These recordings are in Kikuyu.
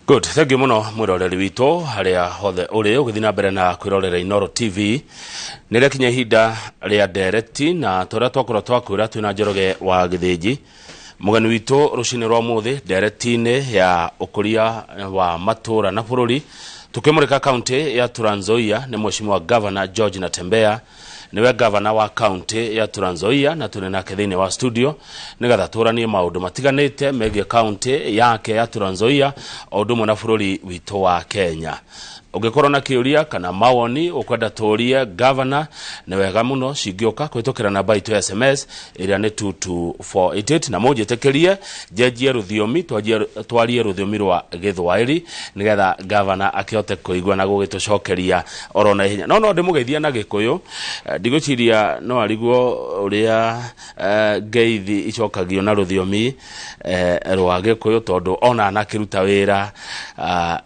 Good, thank you muno mwiroreri witũ harĩa hothe ũrĩ ũgĩthiĩ na mbere na kwĩrorera Inooro TV. Nĩ rĩakinya ihinda rĩa ndereti, na tũrĩa twakorwo twakwĩra twĩna Njoroge wa Gĩthĩnji, mũgeni witũ rũcinĩ rwa mũthĩ ndereti-inĩ ya ũkũria wa matũra na bũrũri, tukĩmũrĩka kaunti ya Trans Nzoia nĩ Mheshimiwa Governor George Natembeya. Niwe gavana wa kaunti ya Trans Nzoia, na tũrĩ nake thĩinĩ wa studio nĩgetha tũranie maũndũ matiganĩte megiĩ kaunti yake ya Trans Nzoia o ũndũ ũmwe na bũrũri witũ wa Kenya. Ũngĩkorwo na kĩũria kana mawoni ũkwenda tũrie gavana, nĩ wega mũno cingĩũka kũhĩtũkĩra namba itũ ya SMS ĩrĩa nĩ 22488, na mũnjĩtĩkĩrie njenjie rũthiomi, twarie rũthiomi rwa Gĩthwaĩri nĩgetha gavana akĩhote kũigua na gũgĩtũcokeria oro na ihenya. No ndĩmũgeithia na Gĩkũyũ, ndigwĩciria no arigwo ũrĩa ngeithi icokagio na rũthiomi rwa Gĩkũyũ, tondũ ona anakĩruta wĩra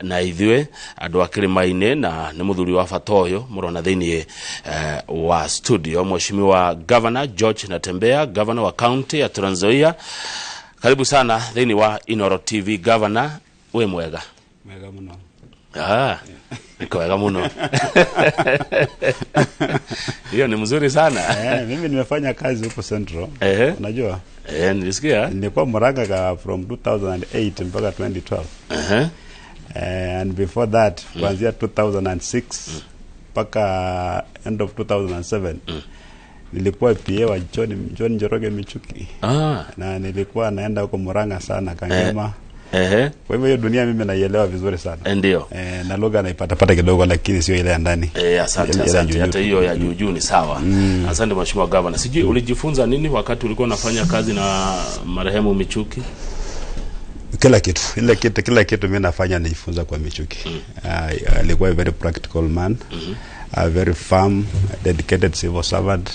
na ithuĩ andũ a kĩrĩma-inĩ, na nĩ mũthuri wa bata ũyũ mũrona thĩinĩ wa studio, Mheshimiwa Governor George Natembeya, Governor wa kaunti ya Trans Nzoia. Karibu sana thĩinĩ wa Inooro TV, Governor. Wĩ mwega? Mwega mũno. Ah, niko wega muno. Hiyo ni mzuri sana. Mimi nimefanya kazi huko Central. Unajua? Nilisikia. Nilikuwa Murang'a from 2008 mpaka 2012. And before that, kuanzia 2006 mpaka end of 2007, nilikuwa PA wa John Njoroge Michuki. Na nilikuwa naenda huko Murang'a sana, Kangema. Kwa hivyo hiyo dunia mimi naielewa vizuri sana. Ndio. Na lugha naipata kidogo, lakini sio ile ya ndani. Asante, Ile ya asante. juu Hata juu. hiyo ya juu juu ni sawa. Asante, Mheshimiwa Governor. Sijui ulijifunza nini wakati ulikuwa unafanya kazi na marehemu Michuki? Kila kitu, ile kitu, kila kitu mimi nafanya nijifunza kwa Michuki. Alikuwa a very practical man, a very firm, dedicated civil servant.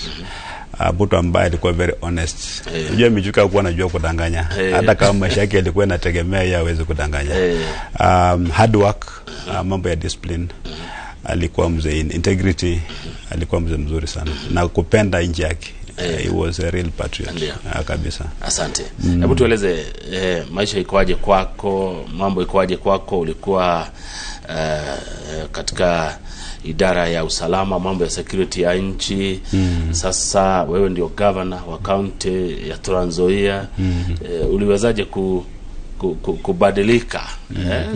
Mtu ambaye alikuwa very honest. Unajua Michuki hakuwa anajua kudanganya. Hata kama maisha yake yalikuwa yanategemea yeye hawezi kudanganya. Hard work, mambo ya discipline. Alikuwa mzee in integrity, alikuwa mzee mzuri sana na kupenda nchi yake. He was a real patriot. Kabisa. Asante. Hebu tueleze, maisha ikoaje kwako, mambo ikoaje kwako? Ulikuwa katika idara ya usalama, mambo ya security ya nchi. Sasa wewe ndio governor wa county ya Trans Nzoia. Uliwezaje kubadilika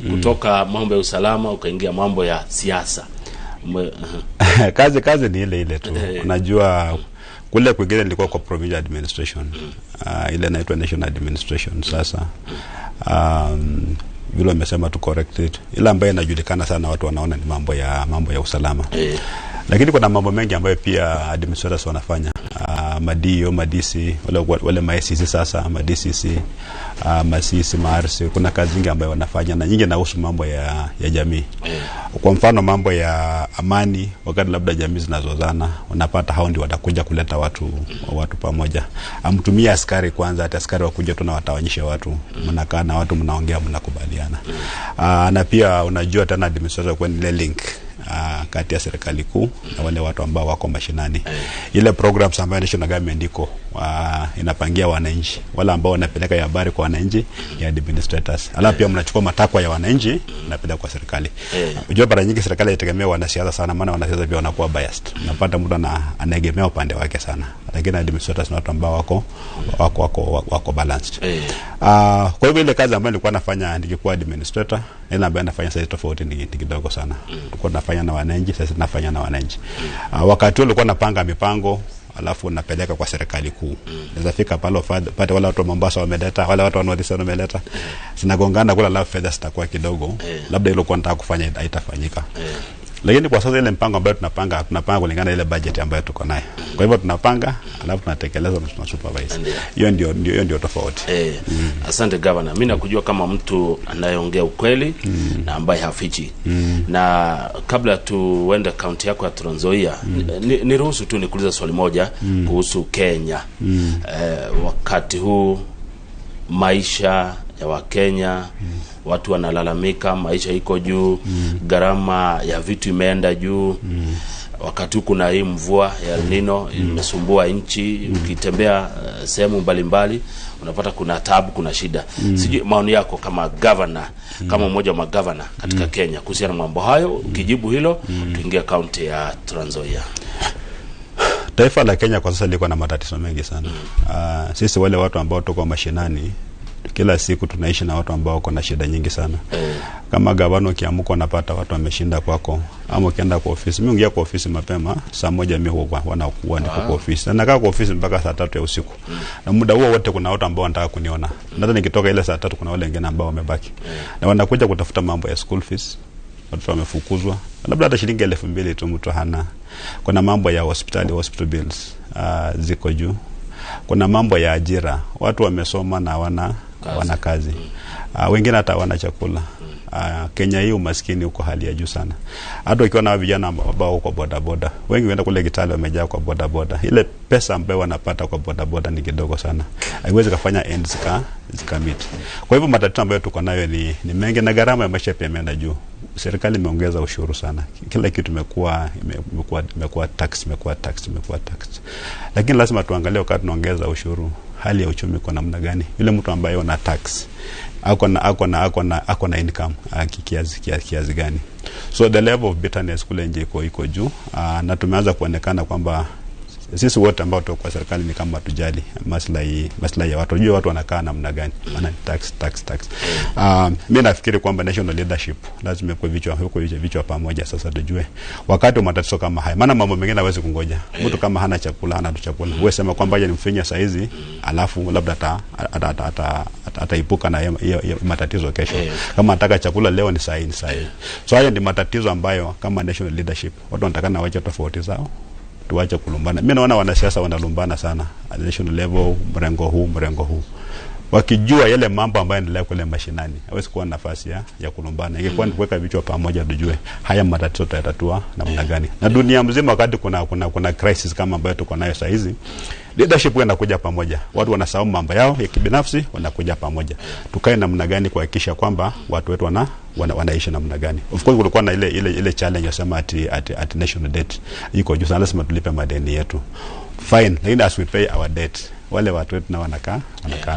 kutoka mambo ya usalama ukaingia mambo ya siasa? Kazi ni ile ile tu. Unajua kule kwingine nilikuwa kwa provincial administration. Ile inaitwa national administration sasa. Vile wamesema tu correct it. Ile ambayo inajulikana sana watu wanaona ni mambo ya usalama. Lakini kuna mambo mengi ambayo pia administrators wanafanya. Ma-DO, ma-DC, wale ma-ACC sasa, ma-DCC, ma-CC, ma-RC, kuna kazi nyingi ambayo wanafanya na nyingi inahusu mambo ya jamii. Kwa mfano mambo ya amani, wakati labda jamii zinazozana, unapata hao ndio watakuja kuleta watu pamoja. Amtumie askari kwanza, hata askari wakuja tu na watawanyishe watu. Mnakaa na watu, mnaongea, mnakubaliana. Na pia unajua tena administrator kwa ile link kati ya serikali kuu na wale watu ambao wako mashinani. Ile programs ambayo national government iko, inapangia wananchi, wale ambao wanapeleka habari kwa wananchi ya administrators. Alafu pia mnachukua matakwa ya wananchi mnapeleka kwa serikali. Unajua mara nyingi serikali inategemea wanasiasa sana, maana wanasiasa pia wanakuwa biased. Unapata mtu anaegemea upande wake sana. Lakini administrators ni watu ambao wako balanced. Kwa hivyo ile kazi ambayo nilikuwa nafanya nikikuwa administrator, ile ambayo nafanya sasa tofauti ni kidogo sana. Tulikuwa tunafanya na wananchi, sasa tunafanya na wananchi. Wakati huo nilikuwa napanga mipango, alafu napeleka kwa serikali kuu. Naweza fika pale pate wale watu wa Mombasa wameleta, wale watu wa North Eastern wameleta. Zinagongana kule, alafu fedha zitakuwa kidogo. Labda ile ulikuwa unataka kufanya haitafanyika. Lakini kwa sasa ile mpango ambayo tunapanga, tunapanga kulingana na ile budget ambayo tuko nayo. Kwa hivyo tunapanga, alafu tunatekeleza na tuna supervise. Hiyo ndio tofauti. Asante Governor. Mimi nakujua kama mtu anayeongea ukweli na ambaye hafichi. Na kabla tuende kaunti yako ya Trans Nzoia, niruhusu tu nikuulize swali moja kuhusu Kenya. Wakati huu maisha ya Wakenya, watu wanalalamika maisha iko juu, gharama ya vitu imeenda juu. Wakati huu kuna hii mvua ya El Nino imesumbua nchi, ukitembea sehemu mbalimbali unapata kuna tabu, kuna shida. Sijui maoni yako kama governor, kama mmoja wa magavana katika Kenya kuhusiana na mambo hayo. Ukijibu hilo, tuingie kaunti ya Trans Nzoia. Taifa la Kenya kwa sasa liko na matatizo mengi sana. Sisi wale watu ambao tuko mashinani kila siku tunaishi na watu ambao wako na shida nyingi sana. Kama gavana ukiamka unapata watu wameshinda kwako, ama ukienda kwa ofisi. Mimi ungia kwa ofisi mapema saa 1, mimi huwa wanakuwa niko kwa ofisi. Na nakaa kwa ofisi mpaka saa 3 ya usiku. Na muda huo wote kuna watu ambao wanataka kuniona. Na hata nikitoka ile saa 3 kuna wale wengine ambao wamebaki. Na wanakuja kutafuta mambo ya school fees, watoto wamefukuzwa, labda hata shilingi 2,000 tu mtu hana. Kuna mambo ya hospitali, hospital bills ziko juu. Kuna mambo ya ajira, watu wamesoma na hawana hawana kazi. Wengine hata hawana chakula. Kenya hii umaskini uko hali ya juu sana. Hata ukiwa na vijana ambao kwa bodaboda, wengi wenda kule Kitale wamejaa kwa bodaboda. Ile pesa ambayo wanapata kwa bodaboda ni kidogo sana, haiwezi kafanya ends zika meet. Kwa hivyo matatizo ambayo tuko nayo ni mengi, na gharama ya maisha pia imeenda juu. Serikali imeongeza ushuru sana, kila kitu imekuwa tax, imekuwa tax, imekuwa tax. Lakini lazima tuangalie wakati tunaongeza ushuru, hali ya uchumi iko namna gani? Yule mtu ambaye ana tax ako na income kiasi gani? So the level of bitterness kule nje iko juu, na tumeanza kuonekana kwamba sisi wote ambao tuko kwa serikali ni kama tujali maslahi ya watu, unajua watu wanakaa namna gani, maana ni tax, tax, tax. Mi nafikiri kwamba national leadership lazima ikuwe vichwa pamoja. Sasa tujue wakati wa matatizo kama haya, maana mambo mengine hawezi kungoja. Mtu kama hana chakula, hana tu chakula, wewe sema kwamba aje nimfinye saa hizi, alafu labda ataipuka na hiyo matatizo kesho. Kama anataka chakula leo, ni saa hii, ni saa hii. So haya ndi matatizo ambayo kama national leadership watu wanatakana wache tofauti zao, tuache kulumbana. Mi naona wanasiasa wanalumbana sana at national level, mrengo huu, mrengo huu. Wakijua yale mambo ambayo yanaendelea kule mashinani, hawezi kuwa na nafasi ya kulumbana. Ingekuwa ni kuweka vichwa pamoja, tujue haya matatizo tutayatatua namna gani. Na dunia mzima wakati kuna crisis kama ambayo tuko nayo saa hizi, leadership huwa inakuja pamoja. Watu wanasahau mambo yao ya kibinafsi, wanakuja pamoja. Tukae namna gani kuhakikisha kwamba watu wetu wanaishi namna gani? Of course kulikuwa na ile challenge ya sema ati national debt iko juu sana, lazima tulipe madeni yetu. Fine, lakini as we pay our debt, wale watu wetu na wanakaa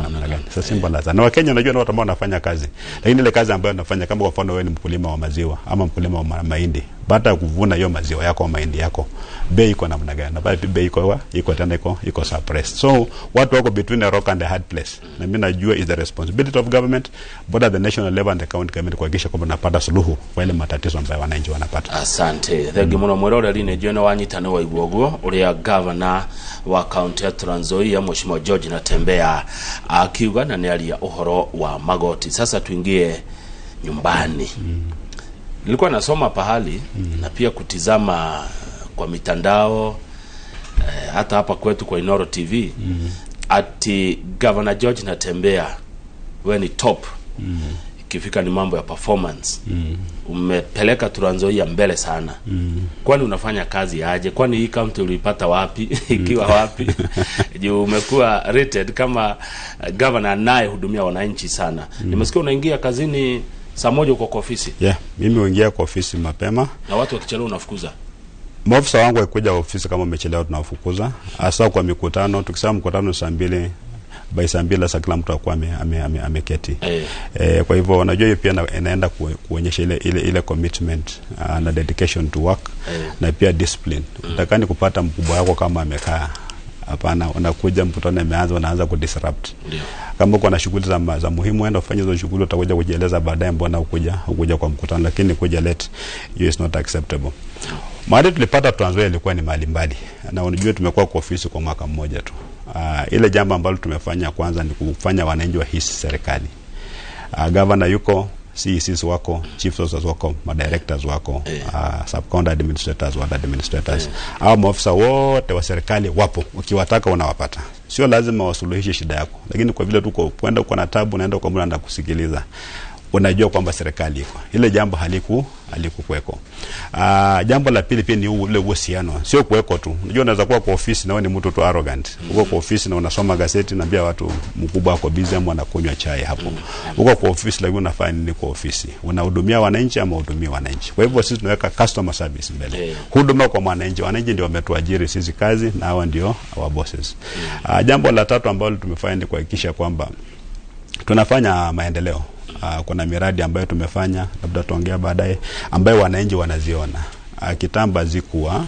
namna gani? Sasa simple as that. Na Wakenya unajua ni watu ambao wanafanya kazi, lakini ile kazi ambayo wanafanya, kama kwa mfano wewe ni mkulima wa maziwa ama mkulima wa mahindi, baada ya kuvuna hiyo maziwa yako au mahindi yako, bei iko namna gani? Na pale bei iko tena iko suppressed. So watu wako between a rock and a hard place, na mimi najua is the responsibility of government, both at the national level and the county government, kuhakikisha kwamba napata suluhu kwa ile matatizo ambayo wananchi wanapata. Asante, thengi muno mwiroreri. Nĩ njũĩ nĩ wanyita, nĩ waigua ũguo ũrĩa gavana wa kaunti ya Trans Nzoia Mheshimiwa George Natembeya akiuga, na nĩ aria ũhoro wa magoti. Sasa tuingie nyumbani. Nilikuwa nasoma pahali na pia kutizama kwa mitandao, hata hapa kwetu kwa Inoro TV, ati Governor George Natembeya, we ni top ikifika ni mambo ya performance. Umepeleka Trans Nzoia mbele sana. Kwani unafanya kazi aje? Kwani hii county uliipata wapi, ikiwa wapi, juu umekuwa rated kama governor anayehudumia wananchi sana? Nimesikia unaingia kazini saa 1, uko kwa ofisi. Yeah, mimi huingia kwa ofisi mapema. Na watu wakichelewa unafukuza? Maofisa wangu wakikuja ofisi kama umechelewa, tunawafukuza, hasa kwa mikutano. Tukisema mkutano saa 2, by saa 2 sasa kila mtu akuwa ameketi. Kwa hivyo unajua hiyo pia inaenda kuonyesha ile commitment na dedication to work na pia discipline. Utakani kupata mkubwa wako kama amekaa, hapana, unakuja mkutano imeanza, unaanza kudisrupt. Kama uko na shughuli za muhimu, enda ufanye hizo shughuli, utakuja kujieleza baadaye mbona ukuja kwa mkutano, lakini kuja late, hiyo is not acceptable. Mahali tulipata Trans Nzoia ilikuwa ni mahali mbali, na unajua tumekuwa kwa ofisi kwa mwaka mmoja tu. Ile jambo ambalo tumefanya kwanza ni kufanya wananchi wahisi serikali. Governor yuko, CECs wako, chief officers wako, madirectors wako, sub county administrators, ward administrators. Hao maofisa wote wa serikali wapo, ukiwataka unawapata. Sio lazima wasuluhishe shida yako, lakini kwa vile tuko kwenda uko na tabu, unaenda kwa mtu anakusikiliza. Unajua kwamba serikali iko. Ile jambo halikukuweko. Jambo la pili pia ni ule uhusiano, sio kuweko tu. Unajua unaweza kuwa kwa ofisi na wewe ni mtu tu arrogant. Uko kwa ofisi na unasoma gazeti, naambia watu mkubwa wako busy ama anakunywa chai hapo. Uko kwa ofisi lakini unafanya nini kwa ofisi? Unahudumia wananchi ama hudumia wananchi? Kwa hivyo sisi tunaweka customer service mbele. Huduma kwa mwananchi. Wananchi ndio wametuajiri sisi kazi na hawa ndio our bosses. Jambo la tatu ambalo tumefanya ni kuhakikisha kwamba tunafanya maendeleo. Kuna miradi ambayo tumefanya, labda tuongea baadaye, ambayo wananchi wanaziona. Kitamba zikuwa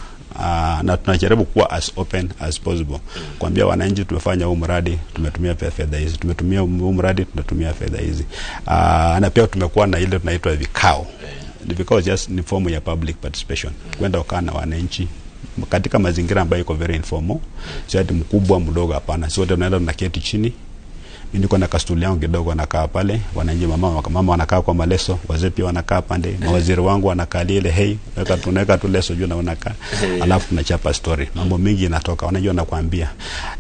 na tunajaribu kuwa as open as possible. Kuambia wananchi tumefanya huu mradi, tumetumia fedha hizi, tumetumia huu mradi, tunatumia fedha hizi. Na pia tumekuwa na ile tunaitwa vikao. Ni vikao just ni form ya public participation. Kwenda kukaa na wananchi katika mazingira ambayo iko very informal. Sio ati mkubwa mdogo, hapana. Sote tunaenda tunaketi chini. Mimi niko na kastuli yangu kidogo nakaa pale, wananchi mama wanakaa kwa maleso, wazee pia wanakaa pande, mawaziri wangu wanakalia ile hei, tunaweka tu leso juu na wanakaa. Alafu tunachapa story. Mambo mingi inatoka, wananchi wanakuambia.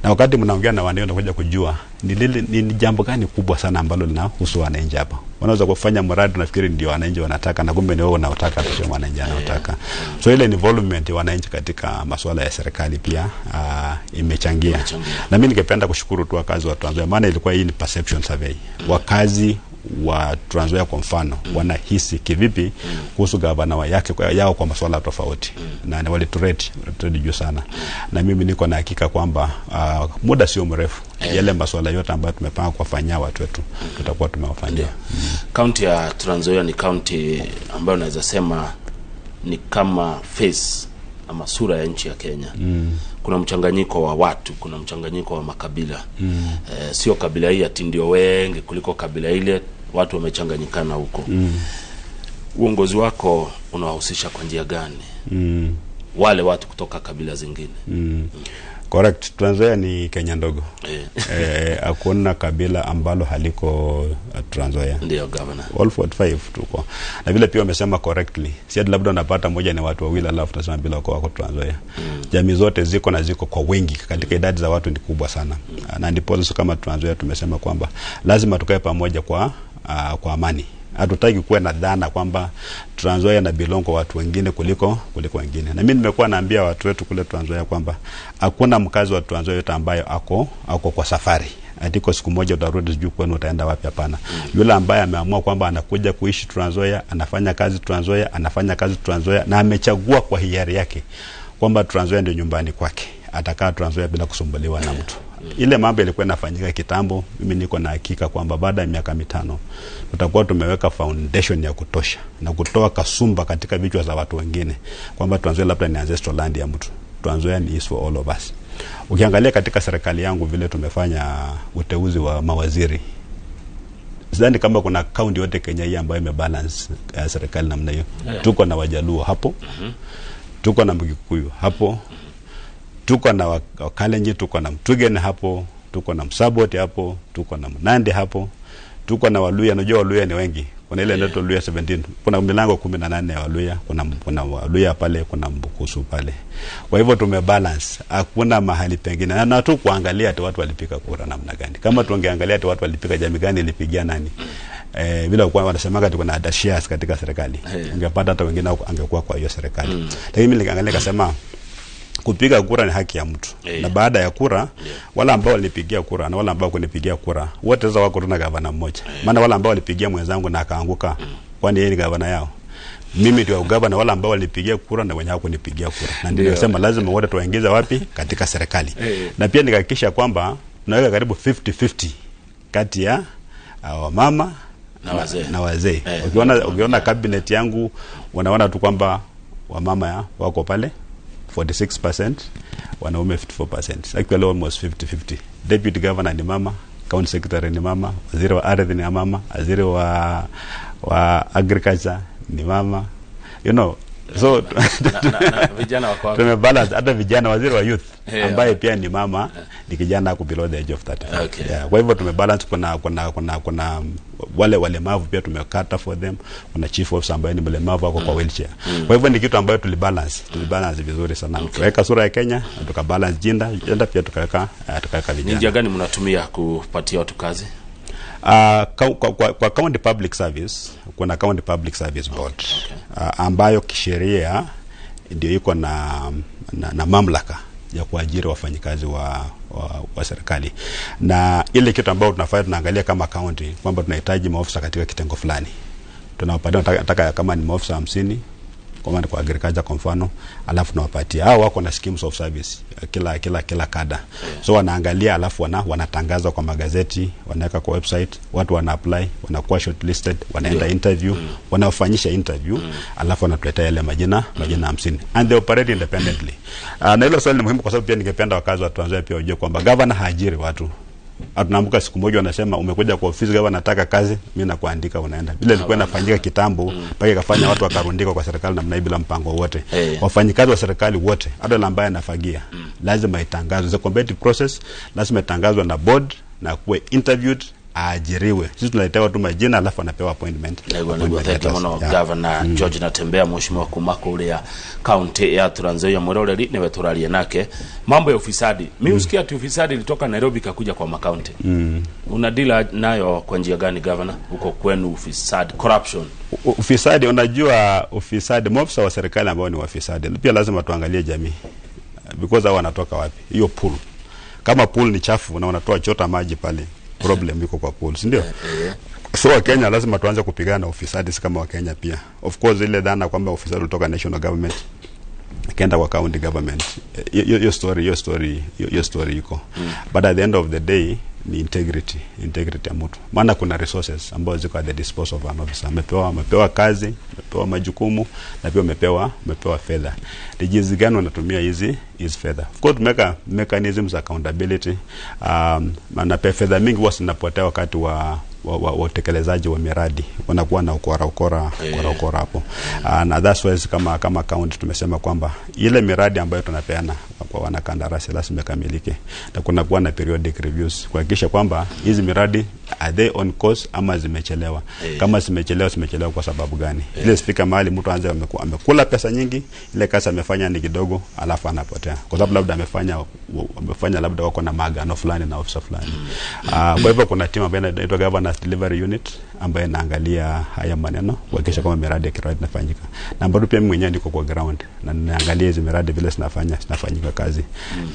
Na wakati mnaongea na wananchi unakuja kujua ni jambo gani kubwa sana ambalo linahusu wananchi hapa. Wanaweza kufanya mradi nafikiri ndio wananchi wanataka na kumbe ni wewe unaotaka, sio wananchi wanaotaka. So ile involvement ya wananchi katika masuala ya serikali pia imechangia. Na mimi ningependa kushukuru tu wakazi wa Trans Nzoia, maana ilikuwa hii ni perception survey. Wakazi wa Trans Nzoia kwa mfano wanahisi kivipi kuhusu gavana wa yao kwa masuala tofauti. Na waliturate juu sana. Na mimi niko na hakika kwamba muda sio mrefu yale masuala yote ambayo tumepanga kuwafanyia watu wetu tutakuwa tumewafanyia. Kaunti ya Trans Nzoia ni kaunti ambayo naweza sema ni kama face ama sura ya nchi ya Kenya. Kuna mchanganyiko wa watu, kuna mchanganyiko wa makabila. Sio kabila hii ati ndio wengi kuliko kabila ile, watu wamechanganyikana huko. Uongozi wako unawahusisha kwa njia gani wale watu kutoka kabila zingine? Correct. Trans Nzoia ni Kenya ndogo. Hakuna kabila ambalo haliko Trans Nzoia. Ndio governor. All 45 tuko. Na vile pia wamesema correctly. Si ati labda unapata moja ni watu wawili alafu tunasema bila wako Trans Nzoia. Jamii zote ziko na ziko kwa wengi, katika idadi za watu ni kubwa sana. Na ndipo sisi kama Trans Nzoia tumesema kwamba lazima tukae pamoja kwa amani. Hatutaki kuwa na dhana kwamba Trans Nzoia na belong kwa watu wengine kuliko wengine. Na mimi nimekuwa naambia watu wetu kule Trans Nzoia kwamba hakuna mkazi wa Trans Nzoia yote ambaye ako kwa safari. Atiko siku moja utarudi sijui kwenu utaenda wapi, hapana. Yule ambaye ameamua kwamba anakuja kuishi Trans Nzoia, anafanya kazi Trans Nzoia, anafanya kazi Trans Nzoia na amechagua kwa hiari yake kwamba Trans Nzoia ndio nyumbani kwake. Atakaa Trans Nzoia bila kusumbuliwa na mtu. Ile mambo ilikuwa inafanyika kitambo, mimi niko na hakika kwamba baada ya miaka 5 tutakuwa tumeweka foundation ya kutosha na kutoa kasumba katika vichwa za watu wengine kwamba Trans Nzoia labda ni ancestral land ya mtu. Trans Nzoia ni is for all of us. Ukiangalia katika serikali yangu vile tumefanya uteuzi wa mawaziri, sidhani kama kuna kaunti yote Kenya hii ambayo imebalance serikali namna hiyo. Tuko na Wajaluo hapo, tuko na Mkikuyu hapo, tuko na Wakalenjin, tuko na Mtugene hapo, tuko na Msaboti hapo, tuko na Mnandi hapo, tuko na Waluya. Unajua Waluya ni wengi. Kuna ile inaitwa Luya 17. Kuna milango 18 ya Waluya, kuna Waluya pale, kuna Mbukusu pale. Kwa hivyo tumebalance. Hakuna mahali pengine. Na tu kuangalia tu watu walipiga kura namna gani. Kama tungeangalia tu watu walipiga jamii gani ilipigia nani. Bila kwa wanasemaga tuko na shares katika serikali. Ungepata hata wengine angekuwa kwa hiyo serikali. Lakini mimi nikaangalia nikasema kupiga kura ni haki ya mtu. Na baada ya kura, wala ambao walipigia kura na wala ambao kunipigia kura, wote sasa wako tuna gavana mmoja. Maana wala ambao walipigia mwenzangu na akaanguka, kwani yeye ni gavana yao? Mimi ndio gavana wala ambao walipigia kura na wenye hakunipigia kura. Na ndio nasema lazima wote tuwaingize wapi? Katika serikali. Na pia nikahakikisha kwamba tunaweka karibu 50-50 kati ya wamama na wazee. Ukiona cabinet yangu wanaona tu kwamba wamama wako pale 46%, wanaume 54%. Actually almost 50-50. Deputy governor ni mama, county secretary ni mama, waziri wa ardhi ni mama, waziri wa agriculture ni mama. You know, so na vijana wako wapi? Tumebalance hata vijana, waziri wa youth ambaye pia ni mama, ni kijana ako below the age of 35. Okay. Yeah, kwa hivyo tumebalance. Kuna wale walemavu pia tumekata for them. Kuna chief officer ambaye ni mlemavu ako kwa wheelchair. Kwa hivyo ni kitu ambayo tulibalance vizuri sana. Okay. Tukaweka sura ya Kenya, tukabalance gender pia tukaweka Ni vijana. njia gani mnatumia kupatia watu kazi? Kwa County Public Service kuna County Public Service Board, ambayo kisheria ndio iko na mamlaka ya kuajiri wafanyikazi wa serikali. Na ile kitu ambayo tunafanya, tunaangalia kama county kwamba tunahitaji maofisa katika kitengo fulani, tunawapatia, nataka kama ni maofisa 50 kwa maana kwa agriculture kwa mfano, alafu tunawapatia hao wako na schemes of service kila kada. So wanaangalia, alafu wanatangaza kwa magazeti, wanaweka kwa website, watu wana apply, wanakuwa shortlisted, wanaenda interview, wanafanyisha interview, alafu wanatuletea yale majina 50, and they operate independently. Na hilo swali ni muhimu kwa sababu pia ningependa wakazi wa Trans Nzoia pia wajue kwamba governor haajiri watu. Tunaamka siku moja wanasema umekuja kwa ofisi gavana, nataka kazi, mimi nakuandika, unaenda. Bila ilikuwa inafanyika kitambo mpaka ikafanya watu wakarundika kwa serikali namna hii bila mpango wote. Wafanyikazi wa serikali wote, hata yule ambaye anafagia, lazima itangazwe. It's a competitive process, lazima itangazwe na board na kuwe interviewed, aajiriwe. Sisi tunaletewa tu majina alafu anapewa appointment. Niguo Appointment thengi letters. muno Governor George Natembeya, mheshimiwa kuma kuria kaunti ya Trans Nzoia, mwiroreri niwe turarie nake mambo ya ufisadi. Mi usikia ati ufisadi ilitoka Nairobi kakuja kwa makaunti. Unadila nayo kwa njia gani, governor, huko kwenu ufisadi, corruption? Ufisadi, unajua ufisadi, maofisa wa serikali ambao ni wafisadi pia lazima tuangalie jamii, because hao wanatoka wapi? Hiyo pool, kama pool ni chafu na wanatoa chota maji pale, problem iko kwa pool, si ndio? So Wakenya lazima tuanze kupigana na ufisadi, si kama Wakenya pia. Of course ile dhana kwamba ufisadi ulitoka national government ikaenda kwa county government, hiyo story iko, but at the end of the day ni integrity ya mtu, maana kuna resources ambazo ziko at the disposal of an officer. Amepewa kazi, amepewa majukumu na pia amepewa fedha. Ni jinsi gani wanatumia hizi fedha? Of course tumeweka mechanisms accountability, na pia fedha mingi huwa zinapotea wakati wa utekelezaji wa miradi, wanakuwa na ukora hapo. Na that's why kama county tumesema kwamba ile miradi ambayo tunapeana kwa wanakandarasi lazima ikamilike, na kuna kuwa na periodic reviews kuhakikisha kwamba hizi miradi are they on course ama zimechelewa. Kama zimechelewa kwa sababu gani? Ile sifika mahali mtu aanze amekula pesa nyingi, ile kazi amefanya ni kidogo, alafu anapotea kwa sababu labda amefanya labda wako na maagano fulani na ofisa fulani. Kwa hivyo kuna timu ambayo inaitwa Governance Delivery Unit ambayo inaangalia haya maneno kuhakikisha kwamba miradi ya kiradi inafanyika. Na bado pia mimi mwenyewe niko kwa ground na ninaangalia hizi miradi vile zinafanyika kazi.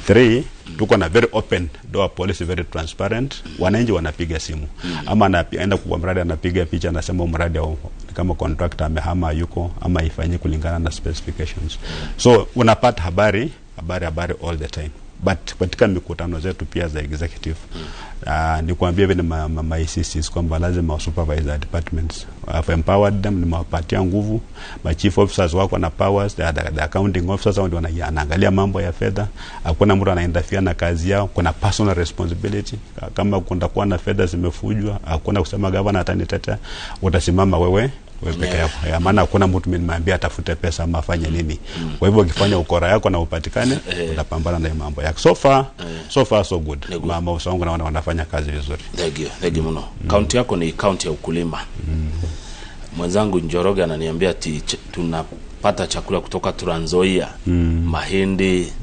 3, tuko na very open door policy, very transparent. Wananchi wanapiga simu ama anaenda kwa mradi anapiga picha, anasema mradi kama contractor amehama yuko ama ifanyike kulingana na specifications. So unapata habari all the time. But katika mikutano zetu pia za executive, ni kuambia vile ma ICCs kwamba lazima supervise departments. I've empowered them, nimewapatia nguvu. Ma chief officers wako na powers, the accounting officers wao ndio wanaangalia mambo ya fedha. Hakuna mtu anainterfere na kazi yao. Kuna personal responsibility. Kama kutakuwa na fedha zimefujwa, hakuna kusema governor atanitetea, utasimama wewe peke yako. Ya maana hakuna mtu mimi nimeambia atafute pesa ama afanye nini. Kwa hivyo ukifanya ukora yako na upatikane, utapambana na mambo yako. So far so good. Mama wangu naona wanafanya kazi vizuri. Thank you mno. Kaunti yako ni kaunti ya ukulima. Mwenzangu Njoroge ananiambia ati tunapata chakula kutoka Trans Nzoia, mahindi,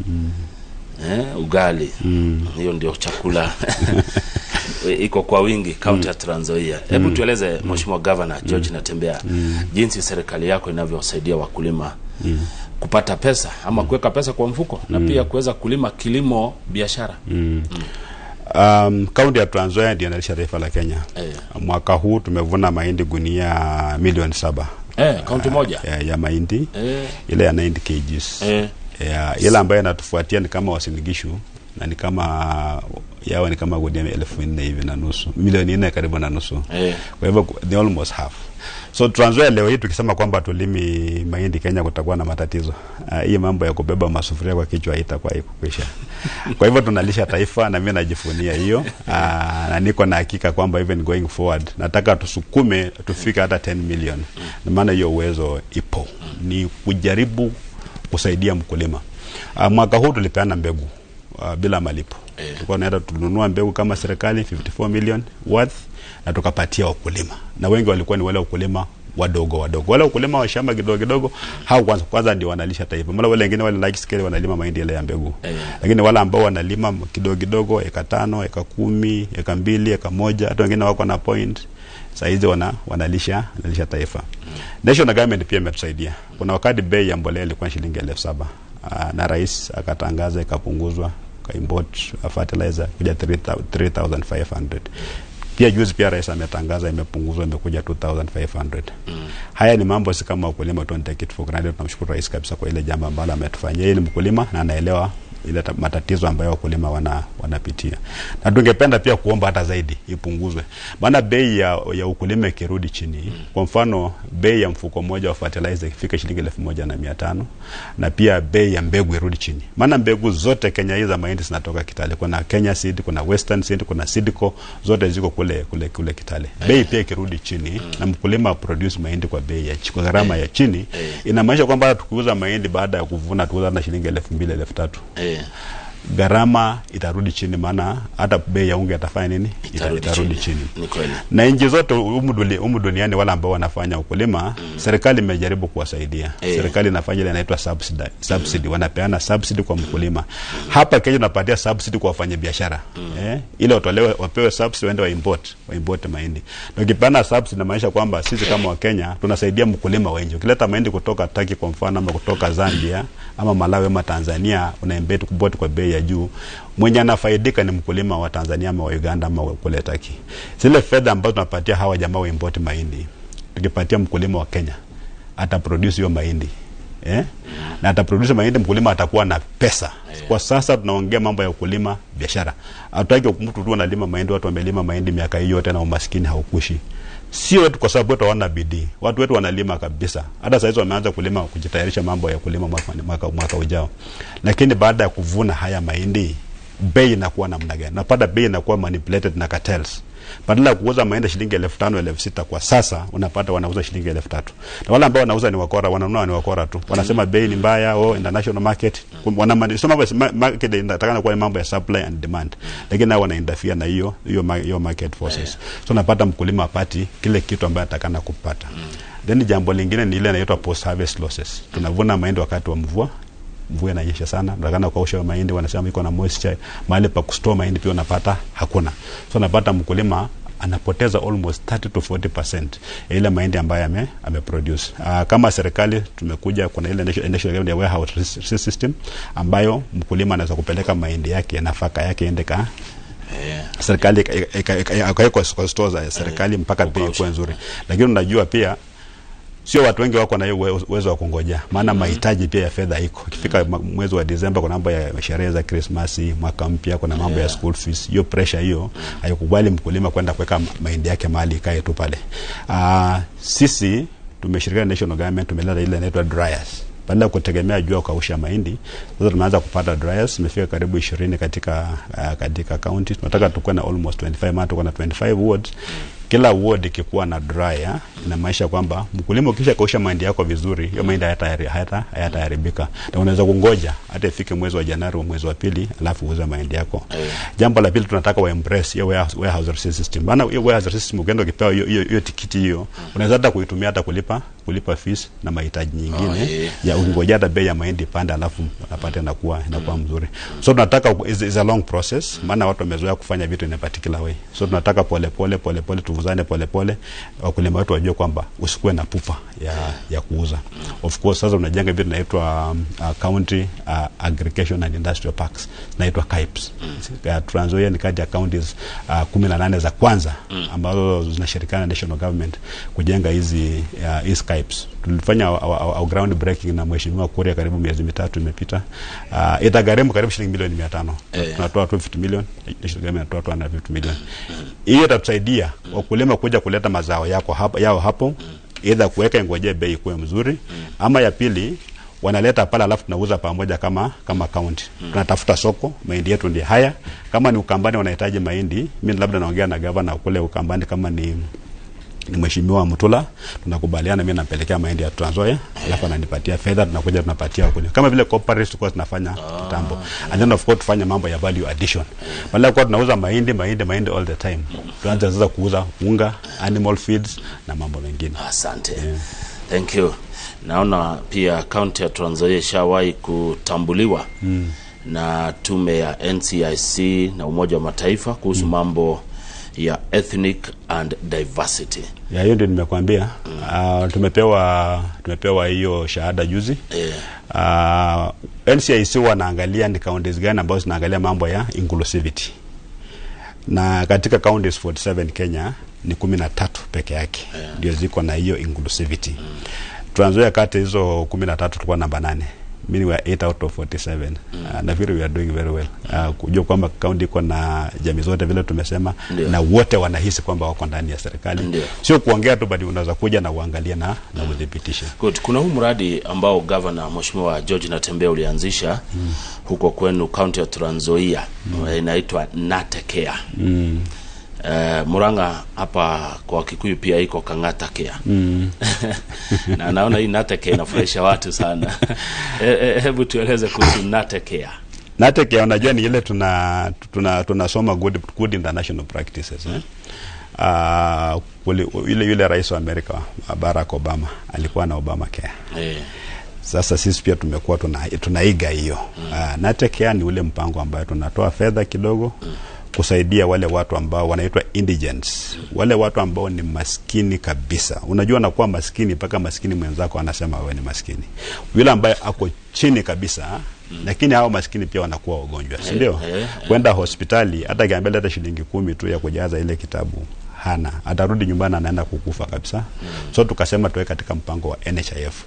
ugali. Hiyo ndio chakula iko kwa wingi kaunti ya Trans Nzoia. Hebu tueleze Mheshimiwa Governor George Natembeya, jinsi serikali yako inavyosaidia wakulima kupata pesa ama kuweka pesa kwa mfuko na pia kuweza kulima kilimo biashara. Kaunti ya Trans Nzoia ndio inalisha taifa la Kenya. Mwaka huu tumevuna mahindi gunia milioni 7. Kaunti moja ya mahindi ile ya 90 kgs. Ile ambayo inatufuatia ni kama Uasin Gishu na ni kama yao ni kama gunia 4,000 hivi na nusu, milioni 4 karibu na nusu. Kwa hivyo they almost half. So Trans Nzoia leo hii tukisema kwamba tulimi mahindi Kenya kutakuwa na matatizo. Hii mambo ya kubeba masufuria kwa kichwa haitakuwa ikukwisha. Kwa hivyo tunalisha taifa na mimi najifunia hiyo. Na niko na hakika kwamba even going forward nataka tusukume tufike hata 10 million. Na maana hiyo uwezo ipo. Ni kujaribu kusaidia mkulima. Mwaka huu tulipeana mbegu bila malipo. Tulikuwa tunaenda tununua mbegu kama serikali 54 million worth na tukapatia wakulima. Na wengi walikuwa ni wale wakulima wadogo wadogo, wale wakulima wa shamba kidogo kidogo, hao kwanza ndio wanalisha taifa. Mara wale wengine wale large scale wanalima mahindi ile ya mbegu, lakini wale ambao wanalima kidogo kidogo, eka 5, eka 10, eka 2, eka 1, hata wengine wako na point, saizi wanalisha taifa. National government pia imetusaidia. Kuna wakati bei ya mbolea ilikuwa shilingi 7,000, na rais akatangaza ikapunguzwa, import fertilizer kuja 3,500. Pia juzi pia rais ametangaza imepunguzwa, imekuja 2,500. Haya ni mambo si kama wakulima don't take it for granted. Tunamshukuru rais kabisa kwa ile jambo ambalo ametufanyia. Yeye ni mkulima na anaelewa ile matatizo ambayo wakulima wanapitia. Na tungependa pia kuomba hata zaidi ipunguzwe. Maana bei ya ukulima ikirudi chini, kwa mfano bei ya mfuko mmoja wa fertilizer ikifika shilingi 1,500, na pia bei ya mbegu irudi chini. Maana mbegu zote Kenya hizi za mahindi zinatoka Kitale. Kuna Kenya Seed, kuna Western Seed, kuna Seedco, zote ziko kule Kitale. Bei pia ikirudi chini na mkulima produce mahindi kwa bei ya kwa gharama ya chini, inamaanisha kwamba tukiuza mahindi baada ya kuvuna tuuza na shilingi 2,000, 3,000. Gharama itarudi chini, maana hata bei ya unga itafanya nini? Itarudi chini. Na nchi zote humu duniani wale ambao wanafanya ukulima, serikali imejaribu kuwasaidia. Serikali inafanya ile inaitwa subsidy. Wanapeana subsidy kwa mkulima. Hapa Kenya tunapatia subsidy kwa wafanyabiashara. Ile watolewe, wapewe subsidy waende wa import mahindi. Na ukipeana subsidy inamaanisha kwamba sisi kama wa Kenya tunasaidia mkulima wengi. Ukileta mahindi kutoka Turkey kwa mfano, ama kutoka Zambia ama Malawi ama Tanzania, unaimport kwa bei ya juu, mwenye anafaidika ni mkulima wa Tanzania ama wa Uganda ama kule Turkey. Zile fedha ambazo tunapatia hawa jamaa wa import mahindi, tukipatia mkulima wa Kenya ata produce hiyo mahindi. Na ata produce mahindi, mkulima atakuwa na pesa. Kwa sasa tunaongea mambo ya ukulima biashara. Hatutaki mtu tu analima mahindi, watu wamelima mahindi miaka hiyo yote na umaskini haukushi. Sio kwa sababu watu hawana bidii. Watu wetu wanalima kabisa. Hata sasa wameanza kulima, kujitayarisha mambo ya kulima mwaka ujao. Lakini baada ya kuvuna haya mahindi, bei inakuwa namna gani? Napata bei inakuwa manipulated na cartels. Badala ya kuuza mahindi shilingi 5,000, 6,000 kwa sasa unapata wanauza shilingi 3,000. Na wale ambao wanauza ni wakora, wananunua ni wakora tu. Wanasema bei ni mbaya, international market. Wanasema market inatakana kuwa mambo ya supply and demand. Lakini nao wana interfere na hiyo market forces. So unapata mkulima apati kile kitu ambacho atakana kupata. Then jambo lingine ni ile inaitwa post harvest losses. Tunavuna mahindi wakati wa mvua. Mvua inanyesha sana, tunataka kukausha mahindi, wanasema iko na moisture, mahali pa kustore mahindi pia unapata hakuna. So unapata mkulima anapoteza almost 30 to 40% ile mahindi ambayo ameproduce. Kama serikali tumekuja kuna ile national ya warehouse system ambayo mkulima anaweza kupeleka mahindi yake, nafaka yake ende ka serikali ikawekwa kwa stores za serikali mpaka bei ikuwe nzuri. Lakini unajua pia sio watu wengi wako na hiyo uwezo wa kungoja, maana mahitaji pia ya fedha iko. Ikifika mwezi wa Disemba kuna mambo ya sherehe za Krismasi, mwaka mpya, kuna mambo ya school fees. Hiyo pressure hiyo haikubali mkulima kwenda kuweka mahindi yake mahali ikae tu pale. Sisi tumeshirikiana na national government, tumeleta ile inaitwa dryers. Badala ya kutegemea jua kukausha mahindi, sasa tumeanza kupata dryers, imefika karibu 20 katika county. Tunataka tukue na almost 25, maana tuko na 25 wards. Kila ward ikikuwa na dryer inamaanisha kwamba mkulima ukisha kausha mahindi yako vizuri, hiyo mahindi hayataharibika. Na unaweza kungoja hata ifike mwezi wa Januari au mwezi wa pili alafu uuze mahindi yako. Jambo la pili tunataka wa embrace hiyo warehouse receipt system. Maana hiyo warehouse system ukienda ukipewa hiyo tikiti hiyo, unaweza hata kuitumia hata kulipa fees na mahitaji nyingine ya ungoja hata bei ya mahindi panda alafu unapata inakuwa mzuri. So tunataka is a long process, maana watu wamezoea kufanya vitu in a particular way. So tunataka pole pole pole pole tuvuzane pole pole, wakulima wetu wajue kwamba usikuwe na pupa ya kuuza. Of course sasa unajenga vitu inaitwa county aggregation and industrial parks, inaitwa CAIPs. Trans Nzoia ni kati ya counties 18 za kwanza ambazo zinashirikiana na national government kujenga hizi CAIPs. Tulifanya our ground breaking na Mheshimiwa Kuria karibu miezi mitatu imepita. Itagharimu karibu shilingi milioni 500. Tunatoa 250 million, national government inatoa 250 million. Hiyo itatusaidia wakulima kuja kuleta mazao yako hapa yao hapo, either kuweka ngoje bei kuwe mzuri, ama ya pili wanaleta pale alafu tunauza pamoja kama county. Tunatafuta soko, mahindi yetu ndiyo haya. Kama ni Ukambani wanahitaji mahindi, mimi labda naongea na governor kule Ukambani, kama ni Ni Mheshimiwa Mutula, tunakubaliana, mimi nampelekea mahindi ya Trans Nzoia, alafu ananipatia fedha, tunakuja tunapatia wakulima kama vile cooperatives tulikuwa tunafanya kitambo. And then of course tufanye mambo ya value addition, badala ya kuwa tunauza mahindi mahindi mahindi all the time, tuanze sasa kuuza unga, animal feeds na mambo mengine. Asante. Thank you. Naona pia kaunti ya Trans Nzoia ishawahi kutambuliwa na tume ya NCIC na Umoja wa Mataifa kuhusu mambo ya ethnic and diversity. Ya, hiyo ndio nimekuambia. Tumepewa hiyo shahada juzi. NCIC wanaangalia ni counties gani ambazo zinaangalia mambo ya inclusivity, na katika counties 47 Kenya ni 13 peke yake ndio ziko na hiyo inclusivity. Trans Nzoia kati hizo 13 tulikuwa namba 8. Meaning we are 8 out of 47. Nafikiri we are doing very well. Kujua kwamba kaunti iko na jamii zote vile tumesema. Na wote wanahisi kwamba wako ndani ya serikali. Sio kuongea tu, bali unaweza kuja na uangalie na udhibitishe. Good. Kuna huu mradi ambao governor Mheshimiwa George Natembeya ulianzisha huko kwenu kaunti ya Trans Nzoia, inaitwa Natecare. Murang'a hapa kwa Kikuyu pia iko Kang'ata Care. Na naona hii Natecare inafurahisha watu sana. Hebu tueleze kuhusu Natecare. Natecare, unajua ni ile tunasoma good international practices, eh? Yule rais wa Amerika Barack Obama alikuwa na Obamacare. Sasa sisi pia tumekuwa tunaiga hiyo. Natecare ni ule mpango ambayo tunatoa fedha kidogo kusaidia wale watu ambao wanaitwa indigents, wale watu ambao ni maskini kabisa. Unajua nakuwa maskini mpaka maskini mwenzako anasema wewe ni maskini, yule ambaye ako chini kabisa. Lakini hao maskini pia wanakuwa wagonjwa, si ndio? Kwenda hospitali, hata akiambia leta shilingi 10 tu ya kujaza ile kitabu hana, atarudi nyumbani anaenda kukufa kabisa. So tukasema tuwe katika mpango wa NHIF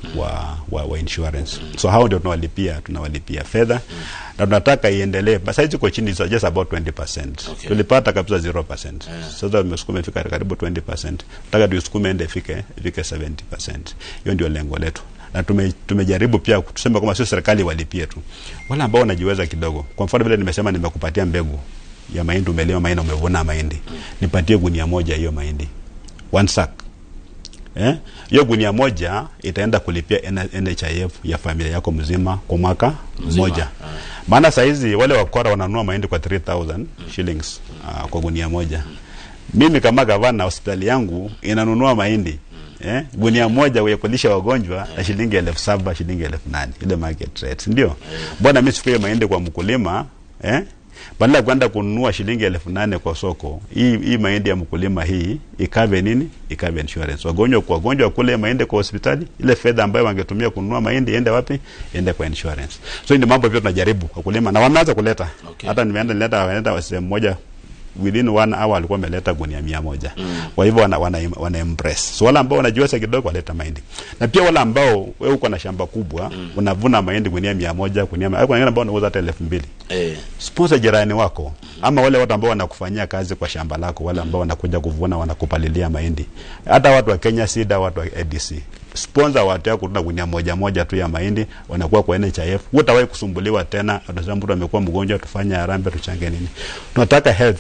wa insurance. So hao ndio tunawalipia fedha na tunataka iendelee. Sasa hizi iko chini, so just about 20%. Tulipata kabisa 0%. Sasa tumesukuma ifika karibu 20%. Tunataka tuisukume ende ifike 70%. Hiyo ndio lengo letu. Na tumejaribu pia tuseme kama sio serikali walipie tu, wale ambao wanajiweza kidogo. Kwa mfano vile nimesema, nimekupatia mbegu ya mahindi, umelima mahindi, umevuna mahindi, nipatie gunia moja hiyo mahindi, one sack. Hiyo gunia moja itaenda kulipia NHIF ya familia yako mzima kwa mwaka mmoja. Maana saizi wale wakora wananunua mahindi kwa 3000 shillings kwa gunia moja. Mimi kama gavana, hospitali yangu inanunua mahindi gunia moja ya kulisha wagonjwa na shilingi 7,000, shilingi 8,000, ile market rate, ndio? Mbona mimi sichukue mahindi kwa mkulima, badala ya kwenda kununua shilingi 8,000 kwa soko, hii mahindi ya mkulima hii ikave nini? Ikave insurance. Wagonjwa kule mahindi kwa hospitali, ile fedha ambayo wangetumia kununua mahindi iende wapi? Iende kwa insurance. So ndio mambo pia tunajaribu wakulima na wameanza kuleta. Hata nimeenda nileta sehemu moja, within 1 hour alikuwa ameleta gunia 100. Kwa hivyo wana embrace. So wale ambao wanajiweza kidogo waleta mahindi. Na pia wale ambao wewe uko na shamba kubwa, unavuna mahindi gunia 100, gunia kuna wengine ambao wanauza hata 2000. Sponsor jirani wako ama wale watu ambao wanakufanyia kazi kwa shamba lako, wale ambao wanakuja kuvuna wanakupalilia mahindi. Hata watu wa Kenya Seed, watu wa ADC. Sponsor watu wako tuna gunia moja moja tu ya mahindi, wanakuwa kwa NHIF. Hutawahi kusumbuliwa tena, utasema mtu amekuwa mgonjwa, tufanye harambee, tuchange nini. Tunataka health